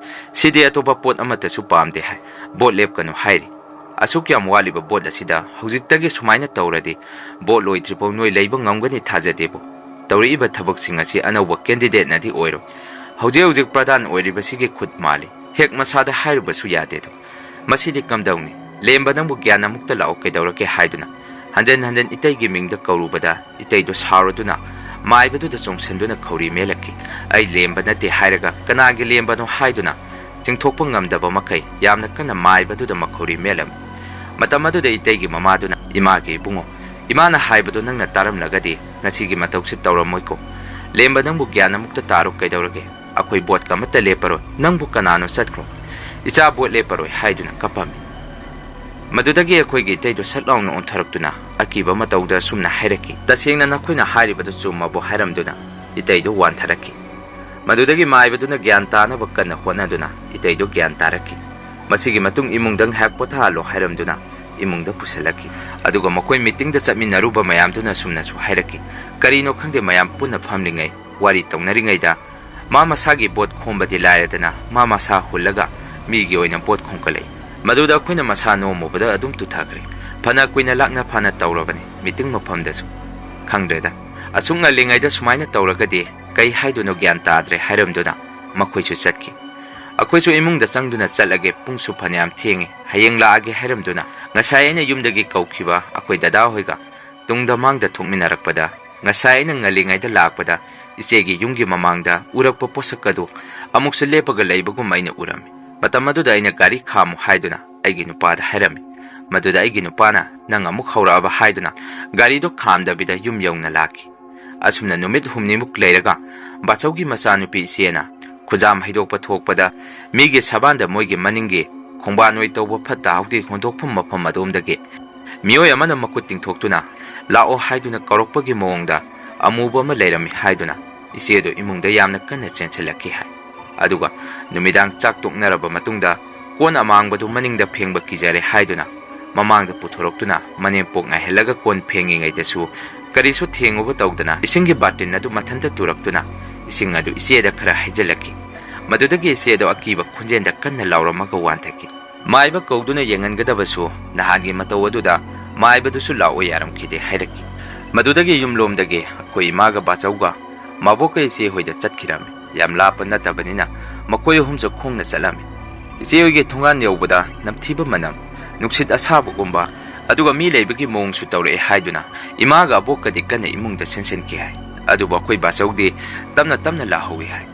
ꯁꯤꯗꯤ ꯑꯇꯣꯞꯄ ꯄꯣꯠ ꯑꯃꯠꯇꯁꯨ ꯄꯥꯝꯗꯦ ꯍꯥꯏ꯫ ꯚꯣꯠ ꯂꯦꯞꯀꯅꯨ ꯍꯥꯏꯔꯤ꯫ ꯑꯁꯨꯛ ꯌꯥꯝ ꯋꯥꯠꯂꯤꯕ ꯚꯣꯠ ꯑꯁꯤꯗ ꯍꯧꯖꯤꯛꯇꯒꯤ ꯁꯨꯃꯥꯏꯅ ꯇꯧꯔꯗꯤ ꯚꯣꯠ ꯂꯣꯏꯗ꯭ꯔꯤꯐꯥꯎ ꯅꯣꯏ ꯂꯩꯕ ꯉꯝꯒꯅꯤ ꯊꯥꯖꯗꯦꯕꯨ꯫ ꯇꯧꯔꯛꯏꯕ ꯊꯕꯛꯁꯤꯡ ꯑꯁꯤ ꯑꯅꯧꯕ candidateꯅꯗꯤ ꯑꯣꯏꯔꯣꯏ꯫ ꯍꯧꯖꯤꯛ ꯍꯧꯖꯤꯛ ꯄ꯭ꯔꯙꯥꯟ ꯑꯣꯏꯔꯤꯕꯁꯤꯒꯤ ꯈꯨꯠ ꯃꯥꯜꯂꯤ꯫ ꯍꯦꯛ ꯃꯁꯥꯗ ꯍꯥꯏꯔꯨꯕꯁꯨ ꯌꯥꯗꯦꯗꯣ꯫ ꯃꯁꯤꯗꯤ ꯀꯝꯗꯧꯅꯤ? ꯂꯦꯝꯕ ꯅꯪꯕꯨ ꯒ꯭ꯌꯥꯟ ꯑꯃꯨꯛꯇ ꯂꯥꯛꯑꯣ, ꯀꯩꯗꯧꯔꯒꯦ?" ꯍꯥꯏꯗꯨꯅ ꯍꯟꯖꯟ ꯍꯟꯖꯟ ꯏꯇꯩꯒꯤ ꯃꯤꯡꯗ ꯀꯧꯔꯨꯕꯗ ꯏꯇꯩꯗꯣ ꯁꯥꯎꯔꯗꯨꯅ ꯃꯥꯏꯕꯗꯨꯗ ꯆꯣꯡꯁꯤꯟꯗꯨꯅ ꯈꯧꯔꯤ ꯃꯦꯜꯂꯛꯈꯤ꯫ ꯑꯩ ꯂꯦꯝꯕ ꯅꯠꯇꯦ ꯍꯥꯏꯔꯒ ꯀꯅꯥꯒꯤ ꯂꯦꯝꯕꯅꯣ ꯍꯥꯏꯗꯨꯅ ꯆꯤꯡꯊꯣꯛꯄ ꯉꯝꯗꯕ ꯃꯈꯩ ꯌꯥꯝꯅ ꯀꯟꯅ ꯃꯥꯏꯕꯗꯨꯗ ꯃꯈꯧꯔꯤ ꯃꯦꯜꯂꯝꯃꯤ꯫ ꯃꯇꯝ ꯑꯗꯨꯗ ꯏꯇꯩꯒꯤ ꯃꯃꯥꯗꯨꯅ, "ꯏꯃꯥꯒꯤ ꯏꯕꯨꯡꯉꯣ, ꯏꯃꯥꯅ ꯍꯥꯏꯕꯗꯨ ꯅꯪꯅ ꯇꯥꯔꯝꯂꯒꯗꯤ ꯉꯁꯤꯒꯤ ꯃꯇꯧꯁꯤ ꯇꯧꯔꯝꯃꯣꯏꯀꯣ꯫ ꯂꯦꯝꯕ, ꯅꯪꯕꯨ ꯒ꯭ꯌꯥꯟ ꯑꯃꯨꯛꯇ ꯇꯥꯔꯣ꯫ ꯀꯩꯗꯧꯔꯒꯦ? ꯑꯩꯈꯣꯏ ꯕꯣꯠꯀ ꯑꯃꯠꯇ ꯂꯦꯞꯄꯔꯣꯏ꯫ ꯅꯪꯕꯨ ꯀꯅꯥꯅꯣ? ꯆꯠꯈ꯭ꯔꯣ꯫ ꯏꯆꯥ ꯕꯣꯠ ꯂꯦꯞꯄꯔꯣꯏ" ꯍꯥꯏꯗꯨꯅ ꯀꯞꯄꯝꯃꯤ꯫ ꯃꯗꯨꯗꯒꯤ ꯑꯩꯈꯣꯏꯒꯤ ꯏꯇꯩꯗꯨ ꯁꯠ ꯂꯥꯎꯅ ꯑꯣꯟꯊꯣꯔꯛꯇꯨꯅ ꯑꯀꯤꯕ ꯃꯇꯧꯗ ꯑꯁꯨꯝꯅ ꯍꯥꯏꯔꯛꯈꯤ, "ꯇꯁꯦꯡꯅ ꯅꯈꯣꯏꯅ ꯍꯥꯏꯔꯤꯕꯗꯨ ꯆꯨꯝꯃꯕꯣ?" ꯍꯥꯏꯔꯝꯗꯨꯅ ꯏꯇꯩꯗꯨ ꯋꯥꯟꯊꯔꯛꯈꯤ꯫ ꯃꯗꯨꯗꯒꯤ ꯃꯥꯏꯕꯗꯨꯅ ꯒ꯭ꯌꯥꯟ ꯇꯥꯅꯕ ꯀꯟꯅ ꯍꯣꯠꯅꯗꯨꯅ ꯏꯇꯩꯗꯨ ꯒ꯭ꯌꯥꯟ ꯇꯥꯔꯛꯈꯤ꯫ ꯃꯁꯤꯒꯤ ꯃꯇꯨꯡ ꯏꯃꯨꯡꯗ ꯉꯥꯏꯍꯥꯛ ꯄꯣꯊꯥꯍꯜꯂꯣ ꯍꯥꯏꯔꯝꯗꯨꯅ ꯏꯃꯨꯡꯗ ꯄꯨꯁꯤꯜꯂꯛꯈꯤ꯫ ꯑꯗꯨꯒ ꯃꯈꯣꯏ ꯃꯤꯇꯤꯡꯗ ꯆꯠꯃꯤꯟꯅꯔꯨꯕ ꯃꯌꯥꯝꯗꯨꯅ ꯑꯁꯨꯝꯅꯁꯨ ꯍꯥꯏꯔꯛꯈꯤ, "ꯀꯔꯤꯅꯣ ꯈꯪꯗꯦ, ꯃꯌꯥꯝ ꯄꯨꯟꯅ ꯐꯝꯂꯤꯉꯩ, ꯋꯥꯔꯤ ꯇꯧꯅꯔꯤꯉꯩꯗ ꯃꯥ ꯃꯁꯥꯒꯤ ꯕꯣꯠ ꯈꯣꯝꯕꯗꯤ ꯂꯥꯏꯔꯗꯅ ꯃꯥ ꯃꯁꯥ ꯍꯨꯜꯂꯒ ꯃꯤꯒꯤ ꯑꯣꯏꯅ ꯕꯣꯠ ꯈꯣꯝꯀꯠꯂꯛꯏ꯫ ꯃꯗꯨꯗ ꯑꯩꯈꯣꯏꯅ ꯃꯁꯥ ꯅꯣꯝꯃꯨꯕꯗ ꯑꯗꯨꯝ ꯇꯨꯊꯈ꯭ꯔꯦ꯫ ꯐꯅ ꯀꯨꯏꯅ ꯂꯥꯛꯅ ꯐꯥꯅ ꯇꯧꯔꯕꯅꯤ ꯃꯤꯇꯤꯡ ꯃꯐꯝꯗꯁꯨ꯫ ꯈꯪꯗ꯭ꯔꯦꯗ, ꯑꯁꯨꯛ ꯉꯜꯂꯤꯉꯩꯗ ꯁꯨꯃꯥꯏꯅ ꯇꯧꯔꯒꯗꯤ ꯀꯩ ꯍꯥꯏꯗꯣꯏꯅꯣ ꯒ꯭ꯌꯥꯟ ꯇꯥꯗ꯭ꯔꯦ" ꯍꯥꯏꯔꯝꯗꯨꯅ ꯃꯈꯣꯏꯁꯨ ꯆꯠꯈꯤ꯫ ꯑꯩꯈꯣꯏꯁꯨ ꯏꯃꯨꯡꯗ ꯆꯪꯗꯨꯅ ꯆꯠꯂꯒꯦ, ꯄꯨꯡꯁꯨ ꯐꯅꯌꯥꯝ ꯊꯦꯡꯉꯤ, ꯍꯌꯦꯡ ꯂꯥꯛꯑꯒꯦ ꯍꯥꯏꯔꯝꯗꯨꯅ ꯉꯁꯥꯏ ꯑꯩꯅ ꯌꯨꯝꯗꯒꯤ ꯀꯧꯈꯤꯕ ꯑꯩꯈꯣꯏ ꯗꯗꯥ ꯍꯣꯏꯒ ꯇꯨꯡꯗ ꯃꯥꯡꯗ ꯊꯣꯛꯃꯤꯟꯅꯔꯛꯄꯗ, ꯉꯁꯥꯏ ꯑꯩꯅ ꯉꯜꯂꯤꯉꯩꯗ ꯂꯥꯛꯄꯗ ꯏꯆꯦꯒꯤ ꯌꯨꯝꯒꯤ ꯃꯃꯥꯡꯗ ꯎꯔꯛꯄ ꯄꯣꯠꯁꯛ ꯑꯗꯨ ꯑꯃꯨꯛꯁꯨ ꯂꯦꯞꯄꯒ ꯂꯩꯕꯒꯨꯝ ꯑꯩꯅ ꯎꯔꯝꯃꯤ꯫ ꯃꯇꯝ ꯑꯗꯨꯗ ꯑꯩꯅ ꯒꯥꯔꯤ ꯈꯥꯝꯃꯨ ꯍꯥꯏꯗꯨꯅ ꯑꯩꯒꯤ ꯅꯨꯄꯥꯗ ꯍꯥꯏꯔꯝꯃꯤ꯫ ꯃꯗꯨꯗ ꯑꯩꯒꯤ ꯅꯨꯄꯥꯅ, "ꯅꯪ ꯑꯃꯨꯛ ꯍꯧꯔꯛꯑꯕ?" ꯍꯥꯏꯗꯨꯅ ꯒꯥꯔꯤꯗꯣ ꯈꯥꯝꯗꯕꯤꯗ ꯌꯨꯝ ꯌꯧꯅ ꯂꯥꯛꯈꯤ꯫ ꯑꯁꯨꯝꯅ ꯅꯨꯃꯤꯠ ꯍꯨꯝꯅꯤꯃꯨꯛ ꯂꯩꯔꯒ ꯕꯥꯆꯧꯒꯤ ꯃꯆꯥꯅꯨꯄꯤ ꯏꯆꯦꯅ ꯈꯨꯖꯥꯝ ꯍꯩꯗꯣꯛꯄ ꯊꯣꯛꯄꯗ ꯃꯤꯒꯤ ꯁꯕꯥꯟꯗ ꯃꯣꯏꯒꯤ ꯃꯅꯤꯡꯒꯤ ꯈꯣꯡꯕꯥꯟ ꯑꯣꯏ ꯇꯧꯕ ꯐꯠꯇ ꯍꯥꯎꯗꯤ ꯍꯨꯟꯗꯣꯛꯐꯝ ꯃꯐꯝ ꯑꯗꯣꯝꯗꯒꯤ ꯃꯤꯑꯣꯏ ꯑꯃꯅ ꯃꯈꯨꯠ ꯇꯤꯡꯊꯣꯛꯇꯨꯅ "ꯂꯥꯛꯑꯣ" ꯍꯥꯏꯗꯨꯅ ꯀꯧꯔꯛꯄꯒꯤ ꯃꯑꯣꯡꯗ ꯑꯃꯨꯕ ꯑꯃ ꯂꯩꯔꯝꯃꯤ ꯍꯥꯏꯗꯨꯅ ꯏꯆꯦꯗꯨ ꯏꯃꯨꯡꯗ ꯌꯥꯝꯅ ꯀꯟꯅ ꯆꯦꯟꯁꯤꯜꯂꯛꯈꯤ ꯍꯥꯏ꯫ ꯑꯗꯨꯒ ꯅꯨꯃꯤꯗꯥꯡ ꯆꯥꯛ ꯇꯣꯛꯅꯔꯕ ꯃꯇꯨꯡꯗ ꯀꯣꯟ ꯑꯃꯥꯡꯕꯗꯨ ꯃꯅꯤꯡꯗ ꯐꯦꯡꯕ ꯀꯤꯖꯔꯦ ꯍꯥꯏꯗꯨꯅ ꯃꯃꯥꯡꯗ ꯄꯨꯊꯣꯔꯛꯇꯨꯅ ꯃꯅꯦꯝꯄꯣꯛ ꯉꯥꯏꯍꯜꯂꯒ ꯀꯣꯟ ꯐꯦꯡꯉꯤꯉꯩꯗꯁꯨ ꯀꯔꯤꯁꯨ ꯊꯦꯡꯉꯨꯕ ꯇꯧꯗꯅ ꯏꯁꯤꯡꯒꯤ ꯕꯥꯔꯇꯤꯟ ꯑꯗꯨ ꯃꯊꯟꯇ ꯇꯨꯔꯛꯇꯨꯅ ꯏꯁꯤꯡ ꯑꯗꯨ ꯏꯆꯦꯗ ꯈꯔ ꯍꯩꯖꯤꯜꯂꯛꯈꯤ꯫ ꯃꯗꯨꯗꯒꯤ ꯏꯆꯦꯗꯣ ꯑꯀꯤꯕ ꯈꯣꯟꯖꯦꯜꯗ ꯀꯟꯅ ꯂꯥꯎꯔꯝꯃꯒ ꯋꯥꯟꯊꯈꯤ꯫ ꯃꯥꯏꯕ ꯀꯧꯗꯨꯅ ꯌꯦꯡꯍꯟꯒꯗꯕꯁꯨ ꯅꯍꯥꯟꯒꯤ ꯃꯇꯧ ꯑꯗꯨꯗ ꯃꯥꯏꯕꯗꯨꯁꯨ ꯂꯥꯛꯑꯣ ꯌꯥꯔꯝꯈꯤꯗꯦ ꯍꯥꯏꯔꯛꯈꯤ꯫ ꯃꯗꯨꯗꯒꯤ ꯌꯨꯝꯂꯣꯝꯗꯒꯤ ꯑꯩꯈꯣꯏ ꯏꯃꯥꯒ ꯕꯥꯆꯧꯒ ꯃꯕꯣꯛꯀ ꯏꯆꯦ ꯍꯣꯏꯗ ꯆꯠꯈꯤꯔꯝꯃꯤ꯫ ꯌꯥꯝ ꯂꯥꯞꯄ ꯅꯠꯇꯕꯅꯤꯅ ꯃꯈꯣꯏ ꯑꯍꯨꯝꯁꯨ ꯈꯣꯡꯅ ꯆꯠꯂꯝꯃꯤ꯫ ꯏꯆꯦ ꯍꯣꯏꯒꯤ ꯊꯣꯡꯒꯥꯟ ꯌꯧꯕꯗ ꯅꯝꯊꯤꯕ ꯃꯅꯝ, ꯅꯨꯡꯁꯤꯠ ꯑꯁꯥꯕꯒꯨꯝꯕ, ꯑꯗꯨꯒ ꯃꯤ ꯂꯩꯕꯒꯤ ꯃꯑꯣꯡꯁꯨ ꯇꯧꯔꯛꯑꯦ ꯍꯥꯏꯗꯨꯅ ꯏꯃꯥꯒ ꯑꯕꯣꯛꯀꯗꯤ ꯀꯟꯅ ꯏꯃꯨꯡꯗ ꯆꯦꯟꯁꯤꯟꯈꯤ ꯍꯥꯏ꯫ ꯑꯗꯨꯕꯨ ꯑꯩꯈꯣꯏ ꯕꯥꯆꯧꯗꯤ ꯇꯞꯅ ꯇꯞꯅ ꯂꯥꯛꯍꯧꯏ ꯍꯥꯏ꯫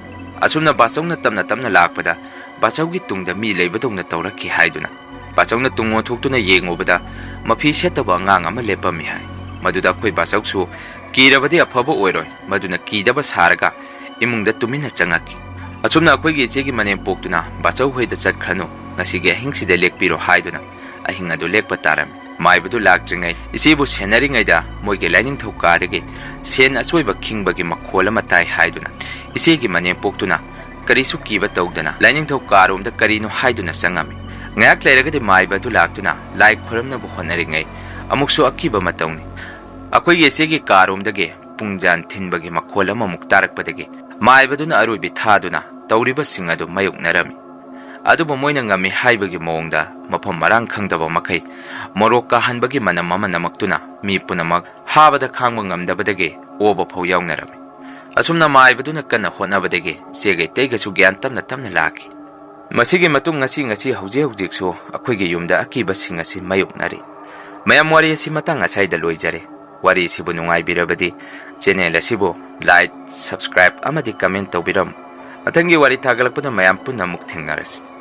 ꯑꯁꯨꯝꯅ ꯕꯥꯆꯧꯅ ꯇꯞꯅ ꯇꯞꯅ ꯂꯥꯛꯄꯗ ꯕꯥꯆꯧꯒꯤ ꯇꯨꯡꯗ ꯃꯤ ꯂꯩꯕꯗꯧꯅ ꯇꯧꯔꯛꯈꯤ ꯍꯥꯏꯗꯨꯅ꯫ ꯕꯥꯆꯧꯅ ꯇꯨꯡ ꯑꯣꯟꯊꯣꯛꯇꯨꯅ ꯌꯦꯡꯉꯨꯕꯗ ꯃꯐꯤ ꯁꯦꯠꯇꯕ ꯑꯉꯥꯡ ꯑꯃ ꯂꯦꯞꯄꯝꯃꯤ ꯍꯥꯏ꯫ ꯃꯗꯨꯗ ꯑꯩꯈꯣꯏ ꯕꯥꯆꯧꯁꯨ ꯀꯤꯔꯕꯗꯤ ꯑꯐꯕ ꯑꯣꯏꯔꯣꯏ, ꯃꯗꯨꯅ ꯀꯤꯗꯕ ꯁꯥꯔꯒ ꯏꯃꯨꯡꯗ ꯇꯨꯃꯤꯟꯅ ꯆꯪꯉꯛꯈꯤ꯫ ꯑꯁꯨꯝꯅ ꯑꯩꯈꯣꯏꯒꯤ ꯏꯆꯦꯒꯤ ꯃꯅꯦꯝꯄꯣꯛꯇꯨꯅ ꯕꯥꯆꯧ ꯍꯣꯏꯗ ꯆꯠꯈ꯭ꯔꯅꯨ, ꯉꯁꯤꯒꯤ ꯑꯍꯤꯡꯁꯤꯗ ꯂꯦꯛꯄꯤꯔꯣ ꯍꯥꯏꯗꯨꯅ ꯑꯍꯤꯡ ꯑꯗꯨ ꯂꯦꯛꯄ ꯇꯥꯔꯝꯃꯤ꯫ ꯃꯥꯏꯕꯗꯨ ꯂꯥꯛꯇ꯭ꯔꯤꯉꯩ ꯏꯆꯦꯕꯨ ꯁꯦꯟꯅꯔꯤꯉꯩꯗ ꯃꯣꯏꯒꯤ ꯂꯥꯏꯅꯤꯡꯊꯧ ꯀꯥꯗꯒꯤ ꯁꯦꯟ ꯑꯆꯣꯏꯕ ꯈꯤꯡꯕꯒꯤ ꯃꯈꯣꯜ ꯑꯃ ꯇꯥꯏ ꯍꯥꯏꯗꯨꯅ ꯏꯆꯦꯒꯤ ꯃꯅꯦꯝꯄꯣꯛꯇꯨꯅ ꯀꯔꯤꯁꯨ ꯀꯤꯕ ꯇꯧꯗꯅ ꯂꯥꯏꯅꯤꯡꯊꯧ ꯀꯥꯔꯣꯝꯗ ꯀꯔꯤꯅꯣ ꯍꯥꯏꯗꯨꯅ ꯆꯪꯉꯝꯃꯤ꯫ ꯉꯥꯏꯍꯥꯛ ꯂꯩꯔꯒꯗꯤ ꯃꯥꯏꯕ ꯑꯗꯨ ꯂꯥꯛꯇꯨꯅ ꯂꯥꯏ ꯈꯨꯔꯝꯅꯕ ꯍꯣꯠꯅꯔꯤꯉꯩ ꯑꯃꯨꯛꯁꯨ ꯑꯀꯤꯕ ꯑꯃ ꯇꯧꯅꯤ꯫ ꯑꯩꯈꯣꯏꯒꯤ ꯏꯆꯦꯒꯤ ꯀꯥꯔꯣꯝꯗꯒꯤ ꯄꯨꯡꯖꯥꯟ ꯊꯤꯟꯕꯒꯤ ꯃꯈꯣꯜ ꯑꯃꯃꯨꯛ ꯇꯥꯔꯛꯄꯗꯒꯤ ꯃꯥꯏꯕꯗꯨꯅ ꯑꯔꯣꯏꯕꯤ ꯊꯥꯗꯨꯅ ꯇꯧꯔꯤꯕꯁꯤꯡ ꯑꯗꯨ ꯃꯥꯌꯣꯛꯅꯔꯝꯃꯤ꯫ ꯑꯗꯨꯕꯨ ꯃꯣꯏꯅ ꯉꯝꯃꯤ ꯍꯥꯏꯕꯒꯤ ꯃꯑꯣꯡꯗ ꯃꯐꯝ ꯃꯔꯥꯡ ꯈꯪꯗꯕ ꯃꯈꯩ ꯃꯣꯔꯣꯛ ꯀꯥꯍꯟꯕꯒꯤ ꯃꯅꯝ ꯑꯃ ꯅꯝꯃꯛꯇꯨꯅ ꯃꯤ ꯄꯨꯝꯅꯃꯛ ꯍꯥꯕꯗ ꯈꯥꯡꯕ ꯉꯝꯗꯕꯗꯒꯤ ꯑꯣꯕ ꯐꯥꯎ ꯌꯥꯎꯅꯔꯝꯃꯤ꯫ ꯑꯁꯨꯝꯅ ꯃꯥꯏꯕꯗꯨꯅ ꯀꯟꯅ ꯍꯣꯠꯅꯕꯗꯒꯤ ꯏꯆꯦꯒ ꯏꯇꯩꯒꯁꯨ ꯒ꯭ꯌꯥꯟ ꯇꯞꯅ ꯇꯞꯅ ꯂꯥꯛꯈꯤ꯫ ꯃꯁꯤꯒꯤ ꯃꯇꯨꯡ ꯉꯁꯤ ꯉꯁꯤ ꯍꯧꯖꯤꯛ ꯍꯧꯖꯤꯛꯁꯨ ꯑꯩꯈꯣꯏꯒꯤ ꯌꯨꯝꯗ ꯑꯀꯤꯕꯁꯤꯡ ꯑꯁꯤ ꯃꯥꯌꯣꯛꯅꯔꯤ꯫ ꯃꯌꯥꯝ, ꯋꯥꯔꯤ ꯑꯁꯤ ꯃꯇꯥꯡ ꯑꯁ꯭ꯋꯥꯏꯗ ꯂꯣꯏꯖꯔꯦ꯫ ꯋꯥꯔꯤ ꯑꯁꯤꯕꯨ ꯅꯨꯡꯉꯥꯏꯕꯤꯔꯕꯗꯤ channel ꯑꯁꯤꯕꯨ like, subscribe ꯑꯃꯗꯤ comment ꯇꯧꯕꯤꯔꯝꯃꯨ꯫ ꯃꯊꯪꯒꯤ ꯋꯥꯔꯤ ꯊꯥꯒꯠꯂꯛꯄꯗ ꯃꯌꯥꯝ ꯄꯨꯟꯅ ꯑꯃꯨꯛ ꯊꯦꯡꯅꯔꯁꯤ꯫